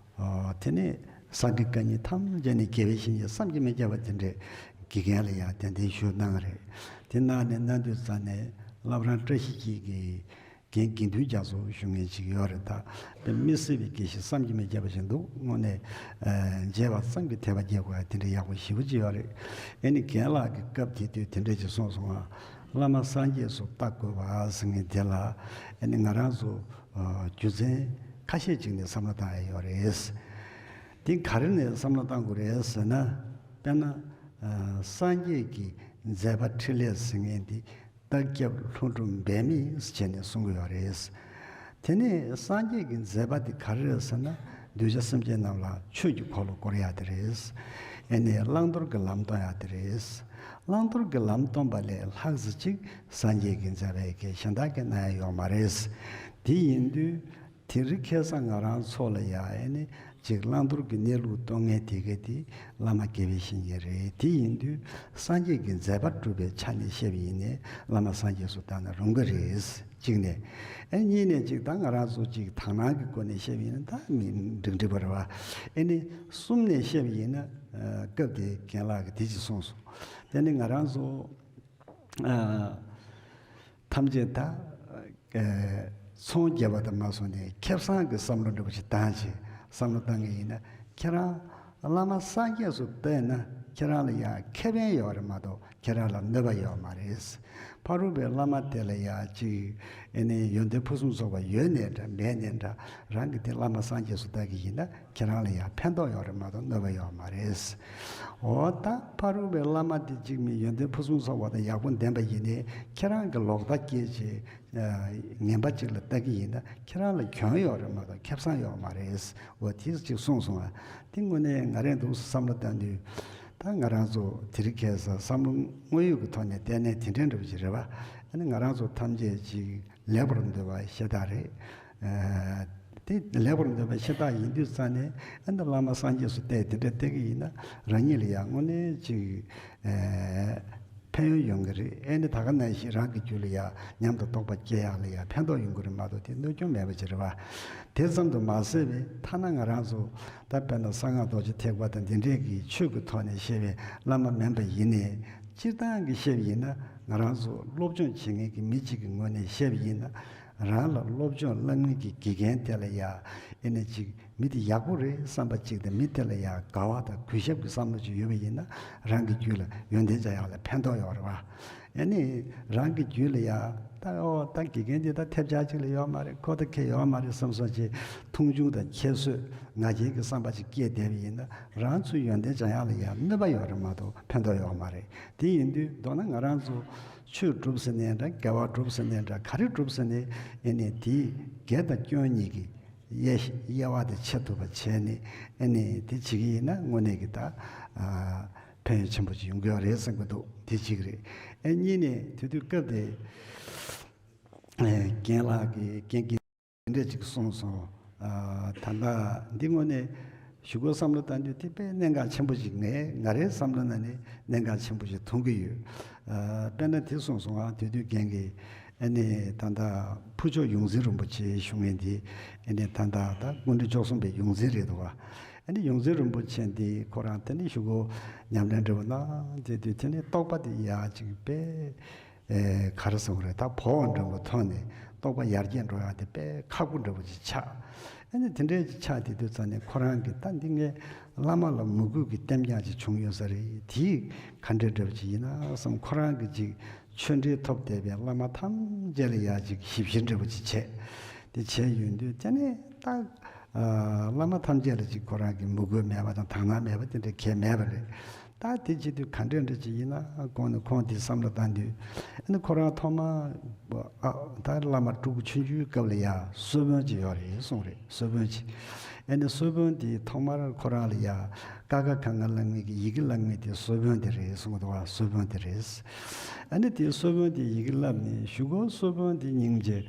དེ་ནས་སངས་རྒྱས་བཀའ་རྙིང་ཐམས་ཅད་ནས་དགེ་བའི་བཤེས་གཉེན་བསམ་གྱིས་མི་ཁྱབ་པ་དེ་འདྲས་དགེ་རྒན་ལ་ཡག་གདན་འདྲེན་ཞུས་གནང་རེད། དེ་གནང་ནས་གནང་དུས་ཙ་ནས་བླ་བྲང་བཀྲ་ཤིས་འཁྱིལ་གྱི་རྒན་དགེ་འདུན་རྒྱ་མཚོ་ཞུ་མཁན་ཅིག་ཡོད་རེད། ད་དཔེ་མི་སྲིད་པའི་དགེ་བཤེས་བསམ་གྱིས་མི་ཁྱབ་པ་ཞིག་འདུག། དངོས་གནས་མཇལ་བ་ཙམ་གྱིས་དད་པ་སྐྱེ་དགོས་ཡག་དེ་འདྲ་ཡག་པོ་ཞེ་པོ་ཅིག་ཡོད་རེད། ཨེ་ནི་རྒན་ལགས་ཀྱིས་སྐབས་དེ་དུས་དེ་འདྲ་ཅིག་གསུངས་སོང་ང་། བླ་མ་སངས་རྒྱས་སུ་བལྟ་དགོས་པ་ཟེར་མཁན་དེ་ལ། ཨེ་ནི་ང་རང་ཚོ་རྒྱུ་མཚན་ཁ་ཤས་ཅིག་ནས་བསམ་བློ་བཏང་ཡག་ཡོད་རེད། དེ་ག་རེ་ནས་བསམ་བློ་བཏང་དགོས་རེད་ཟེར་ན། དཔེར་ན་སངས་རྒྱས་ཀྱི་མཛད་པ་འཕྲིན་ལས་ཟེར་མཁན་དེ། རྟག་ཁྱབ་ལྷུན་གྲུབ་འབད་མེད་ཟེར་བྱས་ནས་གསུང་གི་ཡོད་རེད། དེ་ནས་སངས་རྒྱས་ཀྱི་མཛད་པ་དེ་ག་རེ་རེད་ཟེར་ན། གདུལ་བྱ་སེམས་ཅན་རྣམས་ལ་ཆོས་ཀྱི་འཁོར་ལོ་བསྐོར་ཡག་དེ་རེད། ཨེ་ནས་བླང་དོར་གྱི་ལམ་སྟོན་ཡག་དེ་རེད། བླང་དོར་གྱི་ལམ་སྟོན་པ་ལས་ལྷག་ཙམ་ཅིག་སངས་རྒྱས་ཀྱི་མཛད་པ་ཡི་གེ་གཞན་དག་གིས་གནང་ཡག་ཡོད་མ་རེད། དེ་ཡིན་དུས། དེ་རིང་ཁ་སང་ང་རང་ཚོ་ལ་ཡག་ཨེ་ནི་ཅིག་བླང་དོར་གྱི་གནས་ལུགས་སྟོན་མཁན་དེ་ག་དེ་བླ་མ་དགེ་བའི་བཤེས་གཉེན་རེད། དེ་ཡིན་དུས་སངས་རྒྱས་ཀྱི་མཛད་པ་སྒྲུབ་པའི་ཆ་ནས་བཤད་པ་ཡིན་ནའི་བླ་མ་སངས་རྒྱས་སུ་བལྟ་ན་རུང་གི་རེད། གཅིག་ནས། ཨེ་གཉིས་ནས་ཅིག་ད་ང་རང་ཚོ་ཅིག་དག་སྣང་གི་སྒོ་ནས་བཤད་པ་ཡིན་ན་ད་མི་འགྲིག་འགྲིག་པ་རེད་བ། ཨེ་ནི་གསུམ་ནས་བཤད་པ་ཡིན་ན། སྐབས་དེ་རྒན་ལགས་ཀྱིས་དེ་ཅིག་གསུངས་སོང་། དེ་ནི་ང་རང་ཚོ་ཐམས་ཅད་ད། ཚོང་རྒྱག་པ་དང་མ་སོང་ནས་ཁེ་བཟང་གི་བསམ་བློ་འདྲ་པོ་ཞིག་བཏང་བྱས་བསམ་བློ་བཏང་གི་ཡིན་ན། ཁྱེད་རང་བླ་མ་སངས་རྒྱས་སུ་བལྟས་ན་ཁྱེད་རང་ལ་ཡང་ཁེ་ཕན་ཡོད་རེད་མ་གཏོགས་ཁྱེད་རང་ལ་གནོད་པ་ཡོད་མ་རེད། ཕ་རོལ་པོའི་བླ་མ་དེ་ལ་ཡང་ཅིག་ཨེ་ནི་ཡོན་ཏན་ཕུན་སུམ་ཚོགས་པ་ཡོད་ནའི་འདྲ་མེད་ནའི་འདྲ། རང་གི་དེ་བླ་མ་སངས་རྒྱས་སུ་བལྟ་གི་ཡིན་ན། ཁྱེད་རང་ལ་ཡང་ཕན་ཐོགས་ཡོད་རེད་མ་གཏོགས་གནོད་པ་ཡོད་མ་རེད། འོ་ད་ཕ་རོལ་པོའི་བླ་མ་དེ་གཅིག་མིན་ཡོན་ཏན་ཕུན་སུམ་ཚོགས་པ་དང་ཡག་པོ་ལྡན་པ་ཡིན་ནའི་ཁྱེད་རང་གི་ལོག་ལྟ་སྐྱེས་བྱས་ངན་པ་གཅིག་ལ་ལྟ་གི་ཡིན་ན་ཁྱེད་རང་ལ་གྱོང་ཡོད་རེད་མ་གཏོགས་ཁེ་བཟང་ཡོད་མ་རེད། འོ་དེ་གཅིག་གསུངས་སོང་ང་། དེ་དངོས་གནས་ང་རང་འདུག་སེ་བསམ་བློ་བཏང་དུས། ད་ང་རང་ཚོ་དེ་རིང་ཁ་སང་བསམ་བློ་དངོས་ཡོད་ཀྱི་ཐོག་ནས་བལྟས་ནས་དེ་འདྲའི་འདྲ་པོ་ཅིག་རེད་བ། ཨ་ནི་ང་རང་ཚོ་ཐམས་ཅད་ཅིག་ལེགས་པར་འདོད་པ་ཤ་སྟག་རེད། ཨ་དེ་ལེགས་པར་འདོད་པ་ཤ་སྟག་ཡིན་དུས་ཙང་ནས་ཨ་ནི་བླ་མ་སངས་རྒྱས་སུ་བལྟས་དེ་འདྲ་བལྟས་ཀྱི་ཡིན་ན་རང་ཉིད་ལ་ཡང་དངོས་གནས་ཅིག་ཨ་ཕན་ཡོན་ཡོང་གི་རེད། ཨ་ནི་ད་ག་ནང་བཞིན་རང་གི་རྒྱུད་ལ་ཡང་ཉམས་དང་རྟོགས་པ་སྐྱེ་ཡག་ལ་ཡང་ཕན་ཐོགས་ཡོང་གི་རེད་མ་གཏོགས་དེ་གནོད་སྐྱོན་མེད་པ་ཅིག་རེད་བ། དེ་ཙམ་དུ་མ་ཟད་པའི་ཐ་ན་ང་རང་ཚོ་ད་དཔེར་ན་གསང་སྔགས་རྡོ་རྗེ་ཐེག་པ་དང་འདི་འདྲས་ཀྱི་ཆོས་ཀྱི་ཐོག་ནས་བཤད་པའི་བླ་མ་མིན་པ་ཡིན་ནའི། སྤྱིར་བཏང་གི་བཤད་པ་ཡིན་ན་ང་རང་ཚོ་སློབ་སྦྱོང་བྱེད་མཁན་གྱི་མི་གཅིག་གི་ངོས་ནས་བཤད་པ་ཡིན་ན། རང་ལ་སློབ་སྦྱོང་བསླབ་མཁན་གྱི་དགེ་རྒན་དེ་ལ་ཡ་ཨེ་ནས་ཅིག་མི་དེ་ཡག་པོ་རེད་བསམ་པ་གཅིག་དང་མི་དེ་ལ་ཡ་དགའ་བ་དང་གུས་ཞབས་ཀྱི་བསམ་བློ་ཅིག་ཡོད་པ་ཡིན་ན་རང་གི་རྒྱུད་ལ་ཡོན་ཏན་འཇགས་ཡག་ལ་ཕན་ཐོགས་ཡོད་རེད་བ། ཨེ་ནི་རང་གི་རྒྱུད་ལ་ཡ་ད་ཨོ་ད་དགེ་རྒན་དེ་ད་ཐེབས་ཆག་ཅིག་ལ་ཡོད་མ་རེད། ཁོ་ད་ཁེ་ཡོད་མ་རེད་བསམ་སོང་ཅིག་མཐོང་ཆུང་དང་ཁྱད་གསོད་ང་རྒྱལ་གྱི་བསམ་པ་ཅིག་སྐྱེས་བསྡད་པ་ཡིན་ན་རང་ཚོའི་ཡོན་ཏན་འཇགས་ཡག་ལ་ཡ་གནོད་པ་ཡོད་རེད་མ་གཏོགས་ཕན་ཐོགས་ཡོད་མ་རེད། དེ་ཡིན་དུས་མདོར་ན་ང་རང་ཚོ་ཆོས་སྒྲུབ་ཟེར་ནའི་འདྲ་དགེ་བ་སྒྲུབ་ཟེར་ནའི་འདྲ་ག་རེ་སྒྲུབ་ཟེར་ནའི་ཨེ་ནི་དེའི་དགེ་དང་སྐྱོན་གཉིས་ཀྱི་དབྱེ་དབྱེ་བ་དེ་ཕྱེ་ཐུབ་པ་བྱས་ནས་ཨེ་ནི་དེ་བྱེད་ཀྱི་ཡིན་ན་དངོས་གནས་ཀྱི་ད་ཨ་ཕན་ཡོན་ཆེན་པོ་ཅིག་ཡོང་གི་ཡོད་རེད་བསམ་གྱི་འདུག། དེ་གཅིག་རེད། ཨེ་གཉིས་ནས་དེ་དུས་སྐབས་དེ་ཨེ་རྒན་ལགས་ཀྱིས་རྒན་གྱིས་དེ་འདྲ་ཅིག་གསུངས་སོང་། ཨ་ད་ལྟ་འདི་དངོས་གནས་གཞུག་གུ་བསམ་བློ་བཏང་དུས་དེ་དཔེ་གནད་འགག་ཆེན་པོ་ཞིག་ངས་ང་རའི་བསམ་བློ་ནང་ནས་གནད་འགག་ཆེན་པོ་ཞིག་མཐོང་གི་ཡོད། ཨ་དཔེར་ན་དེ་གསུངས་སོང་ང་། དེ་དུས་རྒན་གྱིས་ཨ་ནི་ད་ལྟ་ཕུར་ལྕོག་ཡོངས་འཛིན་རིན་པོ་ཆེ་ཞུ་མཁན་དེ་ཨ་ནི་ད་ལྟ་ད་སྐུ་ཕྲེང་བཅུ་གསུམ་པའི་ཡོངས་འཛིན་རེད་འདུག་བ། ཨ་ནི་ཡོངས་འཛིན་རིན་པོ་ཆེ་འདི་ཁོ་རང་དེ་ནས་གཞུག་གུ་ཉམས་ལེན་འདྲ་བོ་གནང་དེ་དུས་དེ་ནས་རྟོགས་པ་དེ་ཡག་ཅིག་དཔེ། ཨེ་ག་རེ་ཟེར་དགོས་རེད། ད་བོགས་འདྲ་བོ་ཐོན་ནས་རྟོགས་པ་ཡར་རྒྱས་འགྲོ་ཡག་དེ་དཔེ་ཁག་པོ་འདྲ་བོ་ཅིག་ཆགས། ཨ་ནི་དེ་འདྲའི་ཅིག་ཆགས་དེ་དུས་ཙང་ནས་ཁོ་རང་གིས་ད་འདི་ངས་བླ་མ་ལ་མོས་གུས་ཀྱི་ལྟེམ་རྐྱང་ཅིག་བྱུང་ཡོད་ས་རེད། དེ་ག་འདྲ་འདྲ་བོ་ཅིག་ཡིན་ན་བསམ་ཁོ་རང་གིས་ཅིག་ཆོས་འབྲེལ་ཐོབ་བསྡད་པའི་བླ་མ་ཐམས་ཅད་ལ་ཡག་ཅིག་ཞིབ་བཤེར་འདྲ་བོ་ཅིག་བྱས། དེ་བྱས་ཡོང་དུས་དེ་ནས་ད་ཨ་བླ་མ་ཐམས་ཅད་ལ་ཅིག་ཁོ་རང་གིས་མོས་གུས་མེད་པ་དང་དག་སྣང་མེད་པ་དེ་འདྲ་གང་ཡང་མེད་པ་རེད། ད་དེ་བྱེད་དུས་ག་འདྲ་འདྲ་ཅིག་ཡིན་ན་གོང་ནས་ཁོང་དེ་བསམ་བློ་བཏང་དུས་ཨ་ནི་ཁོ་རང་ཐོག་མ་ཨ་ད་བླ་མ་སྤྲུལ་སྐུ་ཆུང་ཆུང་སྐབས་ལ་ཡ་གསོལ་དཔོན་ཅིག་ཡོད་རེད་གསུངས་རེད། གསོལ་དཔོན་ཅིག་ ཨ་ནི་གསོལ་དཔོན་དེ་ཐོག་མར་ཁོ་རང་ལ་ཡ་ཀ་ཁ་ག་ང་བསླབ་མཁན་གྱི་ཡི་གེ་བསླབ་མཁན་དེ་གསོལ་དཔོན་དེ་རེད་གསུངས་འདུག་བ། གསོལ་དཔོན་དེ་རེད། ཨ་ནི་དེ་གསོལ་དཔོན་དེ་ཡི་གེ་བསླབས་ནས་གཞུག་གུ་གསོལ་དཔོན་དེ་སྙིང་རྗེ།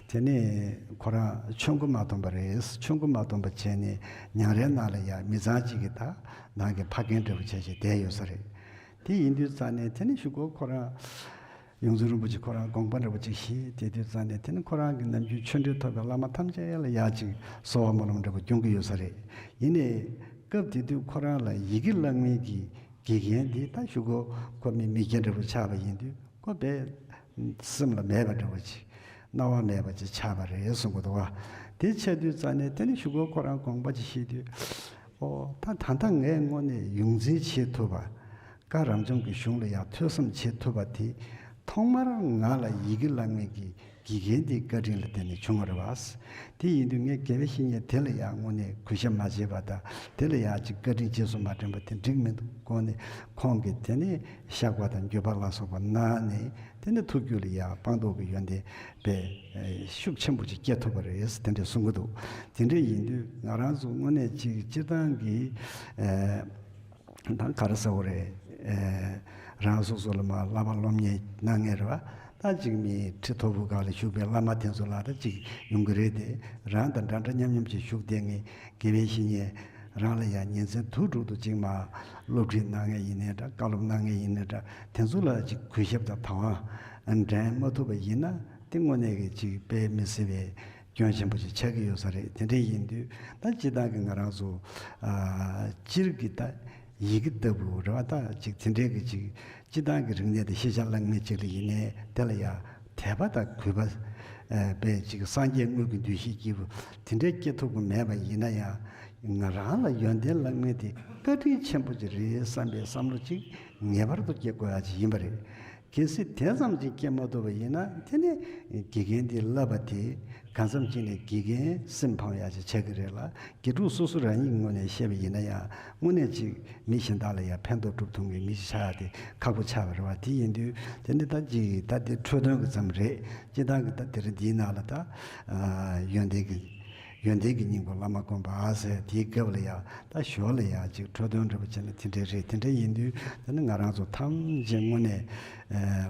དེ་ནས་ཁོ་རང་ཆོས་མགོ་མ་ཐོན་པ་རེད། ཆོས་མགོ་མ་ཐོན་པ་བྱས་ནས་ཉང་རལ་ནང་ལ་ཡ་མི་ཚང་གཅིག་གི་ད་ནང་གི་ཕ་རྒན་འདྲ་བོ་བྱས་བྱས་བསྡད་ཡོད་ས་རེད། དེ་ཡིན་དུས་ཙང་ནས་དེ་ནས་གཞུག་གུ་ཁོ་རང་ཡོངས་འཛིན་རིན་པོ་ཆེ་ཁོ་རང་དགོངས་པ་འདྲ་པོ་ཅིག་བཞེས། དེ་དུས་ཙང་ནས་དེ་ནི་ཁོ་རང་གི་ནམ་རྒྱུན་ཆོས་འབྲེལ་ཐོབ་པའི་བླ་མ་ཐམས་ཅད་ལ་ཡ་ཅིག་གསོལ་བ་སྨོན་ལམ་འདྲ་པོ་སྐྱོན་གྱི་ཡོད་ས་རེད། ཡིན་ནའི་སྐབས་དེ་དུས་ཁོ་རང་ལ་ཡི་གེ་བསླབ་མཁན་གྱི་དགེ་རྒན་དེ་ད་གཞུག་གུ་ཁོ་མི་མི་སྐྱ་འདྲ་པོ་ཆགས་པ་ཡིན་དུས་ཁོ་དཔེ་སེམས་ལ་མེད་པ་འདྲ་པོ་ཅིག་སྣང་བ་མེད་པ་ཅིག་ཆགས་པ་རེད་གསུང་གི་འདུག་བ། དེ་ཆགས་དུས་ཙང་ནས་དེ་ནི་གཞུག་གུ་ཁོ་རང་དགོངས་པ་ཅིག་བཞེས་དུས། ཨོ་ད་ད་ལྟ་ངས་དངོས་གནས་ཡོངས་འཛིན་བྱེད་ཐུབ་པ། བཀའ་རབ་འབྱམས་ཀྱི་གཞུང་ལ་ཡང་ཐོས་བསམ་བྱེད་ཐུབ་པ་དེ་ཐོག་མར་ང་ལ་ཡི་གེ་བསླབ་མཁན་གྱི་དགེ་རྒན་དེའི་བཀའ་དྲིན་ལ་བརྟེན་ནས་བྱུང་བ་རེད་བ། དེ་ཡིན་དུས་ངས་དགེ་བའི་བཤེས་གཉེན་དེ་ལ་ཡང་དངོས་གནས་གུས་ཞབས་མ་བྱས་པ་དང་དེ་ལ་ཡང་ཅིག་བཀའ་དྲིན་རྗེས་སུ་མ་དྲན་པ་དེ་འགྲིག་མི་འདུག་དགོངས་ནས་ཁོང་གིས་དེ་ནས་བཤགས་པ་དང་འགྱོད་པ་ལ་སོགས་པ་གནང་ནས་དེ་ནས་ཐུགས་རྒྱུད་ལ་ཡང་སྤངས་རྟོགས་ཀྱི་ཡོན་ཏན་དཔེ་ཤུགས་ཆེན་པོ་ཅིག་སྐྱེ་ཐུབ་པ་རེད་དེ་འདྲས་གསུང་གི་འདུག་དེ་འདྲས་ཡིན་དུས་ང་རང་ཚོ་དངོས་གནས་ཅིག་སྤྱིར་བཏང་གི་ད་ག་རེ་ཟེར་དགོས་རེད། ཨེ། རང་སོ་སོ་ལ་མར་བསླབ་པ་སློབ་གཉེར་གནང་མཁན་རེད་བ། ད་ཅིག་མི་ཁྲི་མཐོ་པོ་སྒང་ལ་བཞུགས་པའི་བླ་མ་དེ་ཚོ་ལ་ད་ཅིག་ཡོང་གི་རེད་དེ། རང་དང་འདྲ་འདྲ་མཉམ་མཉམ་ཅིག་བཞུགས་བསྡད་མཁན་དགེ་བའི་བཤེས་གཉེན་རང་ལ་ཡང་ཉིན་མཚན་དུས་དྲུག་ཏུ་ཅིག་མར་སློབ་ཁྲིད་གནང་མཁན་ཡིན་ནའི་འདྲ། བཀའ་སློབ་གནང་མཁན་ཡིན་ནའི་འདྲ། དེ་ཚོ་ལ་ཅིག་གུས་ཞབས་དང་དད་པ་འདྲེན་མ་ཐུབ་པ་ཡིན་ན་དེ་དངོས་གནས་ཀྱི་ཅིག་དཔེ་མི་སྲིད་པའི་སྐྱོན་ཆེན་པོ་ཅིག་ཆགས་ཀྱི་ཡོད་ས་རེད། དེ་འདྲ་ཡིན་དུས་ད་སྤྱིར་བཏང་གི་ང་རང་ཚོ་ཨ་སྤྱིར་གྱི་ད་ཡི་གེ་ལྟ་བུ་རེད་བ། ད་ཅིག་དེ་འདྲའི་གི་ཅིག་སྤྱིར་བཏང་གི་རིག་གནས་དང་ཤེས་བྱ་བསླབ་མཁན་ཅིག་ལ་ཡིན་ནའི་དེ་ལ་ཡང་དད་པ་དང་གུས་པ་ཨ་དཔེ་ཅིག་སངས་རྒྱས་དངོས་ཀྱི་འདུ་ཤེས་སྐྱེས་བུ་དེ་འདྲའི་སྐྱེ་ཐུབ་ཀྱི་མེད་པ་ཡིན་ན་ཡང་ང་རང་ལ་ཡོན་ཏན་བསླབ་མཁན་དེ་བཀའ་དྲིན་ཆེན་པོ་ཅིག་རེད་བསམ་པའི་བསམ་བློ་ཅིག་ངེས་པར་དུ་སྐྱེ་དགོས་ཡ་ཅིག་ཡིན་པ་རེད། གལ་སྲིད་དེ་ཙམ་ཅིག་སྐྱེ་མ་ཐུབ་པ་ཡིན་ན་དེ་ནི་དགེ་རྒན་དེ་བསླབ་པ་དེ་གང་འཚམ་ཅིག་ནས་དགེ་རྒན་སེམས་ཕམ་ཡག་ཅིག་ཆགས་ཀྱི་རེད་ལ། དགེ་ཕྲུག་སོ་སོ་རང་ཉིད་ངོས་ནས་བཤད་པ་ཡིན་ན་ཡང་དངོས་གནས་ཅིག་མི་གཞན་དག་ལ་ཡང་ཕན་ཐོགས་སྒྲུབ་ཐུབ་མཁན་མི་ཞིག་ཆགས་ཡག་དེ་ཁག་པོ་ཆགས་པ་རེད་བ། དེ་ཡིན་དུས་དེ་ནི་ད་ཅིག་ད་དེ་འཕྲོས་དོན་གྱི་ཙམ་རེད། སྤྱིར་བཏང་གི་ད་དེ་རིང་འདིའི་ནང་ལ་ད་ཡོན་ཏན་གྱི་ཡོན་ཏན་གྱི་སྙིང་པོ་བླ་མ་དགོན་པ་ཟེར་དེའི་སྐབས་ལ་ཡང་ད་ཞོར་ལ་ཡང་ཅིག་འཕྲོས་དོན་འདྲ་པོ་བྱས་ན་དེ་འདྲས་རེད། དེ་འདྲས་ཡིན་དུས་ད་ནི་ང་རང་ཚོ་ཐམས་ཅད་དངོས་གནས་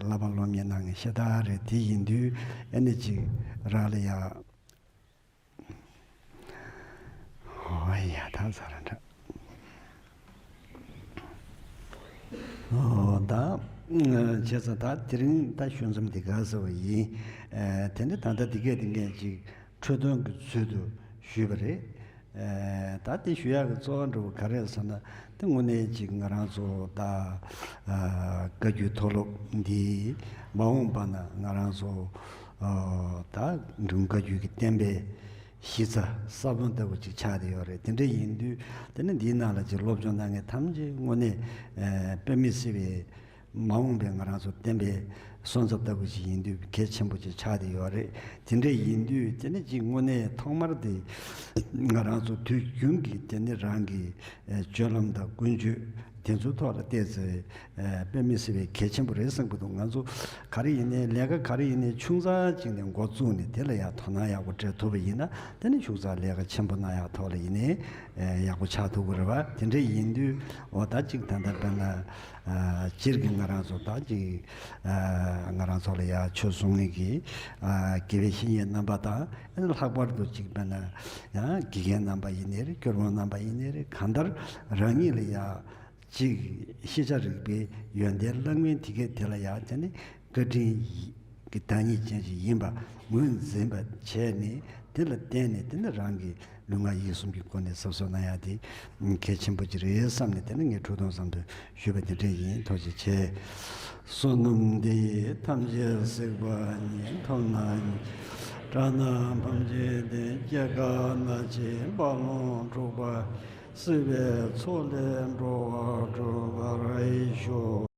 བསླབ་པ་སློབ་གཉེར་གནང་མཁན་ཤ་སྟག་རེད། དེ་ཡིན་དུས་ཨ་ནི་ཅིག་རང་ལ་ཡང་ཨོ་ཡ་ད་ཚ་ར་འདྲ། ཨོ་ད་བྱས་ཙང་ད་དེ་རིང་ད་ཞུ་མཚམས་འདི་ག་ཟེར་བ་ཡིན། དེ་ནི་ད་ལྟ་འདི་གས་འདི་ངས་ཅིག་འཕྲོས་དོན་གྱི་ཚུལ་དུ་ཞུས་པ་རེད། ཨེ། ད་དེ་ཞུ་ཡག་གི་གཙོ་བོ་འདྲ་བོ་ག་རེ་རེད་ཟེར་ན། དེ་དངོས་གནས་ཅིག་ང་རང་ཚོ་ད་ཨ་བཀའ་བརྒྱུད་མཐོ་སློབ་འདི་མ་འོངས་པ་ན་ང་རང་ཚོ་ཨ་ད་འབྲི་གུང་བཀའ་བརྒྱུད་ཀྱི་བསྟན་པའི་གཞི་རྩ་ས་བོན་ལྟ་བུ་ཅིག་ཆགས་བསྡད་ཡོད་རེད། དེ་འདྲ་ཡིན་དུས་དེ་ནི་འདིའི་ནང་ལ་ཅིག་སློབ་སྦྱོང་གནང་མཁན་ཐམས་ཅད་དངོས་གནས་ཨ་དཔེ་མི་སྲིད་པའི་མ་འོངས་པའི་ང་རང་ཚོ་བསྟན་པའི་སོན་རྩ་ལྟ་བུ་ཞིག་ཡིན་དུས་གལ་ཆེན་པོ་ཅིག་ཆགས་བསྡད་ཡོད་རེད། དེ་འདྲ་ཡིན་དུས་དེ་ནི་ཅིག་དངོས་གནས་ཐོག་མར་དེ་ང་རང་ཚོ་དུས་རྒྱུན་གྱི་དེ་ནི་རང་གི་ཨེ་སྤྱོད་ལམ་དང་ཀུན་སྤྱོད་དེ་ཚོའི་ཐོག་ལ་བལྟས་ཚེ་ཨེ་དཔེ་མི་སྲིད་པའི་གལ་ཆེན་པོ་རེད་བསམ་གྱི་འདུག་ང་ཚོ་ག་རེ་ཡིན་ནའི་ལས་ཀ་ག་རེ་ཡིན་ནའི་ཆུང་ཙག་ཅིག་ནས་འགོ་བཙུགས་ནས་དེ་ལ་ཡང་དོ་སྣང་ཡག་པོ་སྤྲད་ཐུབ་པ་ཡིན་ན་དེ་ནི་ཤུགས་ཙག་ལས་ཀ་ཆེན་པོ་གནང་ཡག་ཐོག་ལ་ཡིན་ནའི་ཨེ་ཡག་པོ་ཆགས་ཐུབ་ཀྱི་རེད་བ། དེ་འདྲ་ཡིན་དུས་འོ་ད་ཅིག་ད་ལྟ་དཔེར་ན། ཨ་སྤྱིར་གྱི་ང་རང་ཚོ་ད་ཅིག་ཨ་ང་རང་ཚོ་ལ་ཡ་ཆོས་གསུང་མཁན་གྱི་ཨ་དགེ་བའི་བཤེས་གཉེན་རྣམ་པ་དང་ཨ་ནི་ལྷག་པར་དུ་ཅིག་དཔེར་ན་ཡང་དགེ་རྒན་རྣམ་པ་ཡིན་ནའི་རེད། སྐྱོར་དཔོན་རྣམ་པ་ཡིན་ནའི་རེད། གང་ལྟར་རང་ཉིད་ལ་ཡ་ཅིག་ཤེས་བྱ་རིག་པའི་ཡོན་ཏན་བསླབ་མཁན་དེ་གས་དེ་ལ་ཡ་དེ་ནི་བཀའ་དྲིན་གྱི་བདག་ཉིད་ཅན་ཞིག་ཡིན་པ་ངོས་འཛིན་པ་བྱས་ནས་དེ་ལ་བརྟེན་ནས་དེ་ནི་རང་གི་ལུས་ངག་ཡིད་གསུམ་གྱི་སྒོ་ནས་གཟབ་གཟབ་གནང་ཡག་དེ་གལ་ཆེན་པོ་ཅིག་རེད་བསམ་ནས་དེ་ནི་ངས་འཕྲོས་དོན་བསམ་དོན་ཞུས་པ་དེ་འདྲ་ཡིན། ཐུགས་རྗེ་ཆེ། བསོད་ནམས་འདི་ཡིས་ཐམས་ཅད་གཟིགས་པ་ཉིད། ཐོབ་ནས་ཉེས་པའི་དགྲ་རྣམས་ཕམ་བྱས་ཏེ། སྐྱེ་རྒ་ན་འཆིའི་རྦ་ཀློང་འཁྲུགས་པ། སྲིད་པའི་མཚོ་ལས་འགྲོ་བ་སྒྲོལ་བར་ཤོག།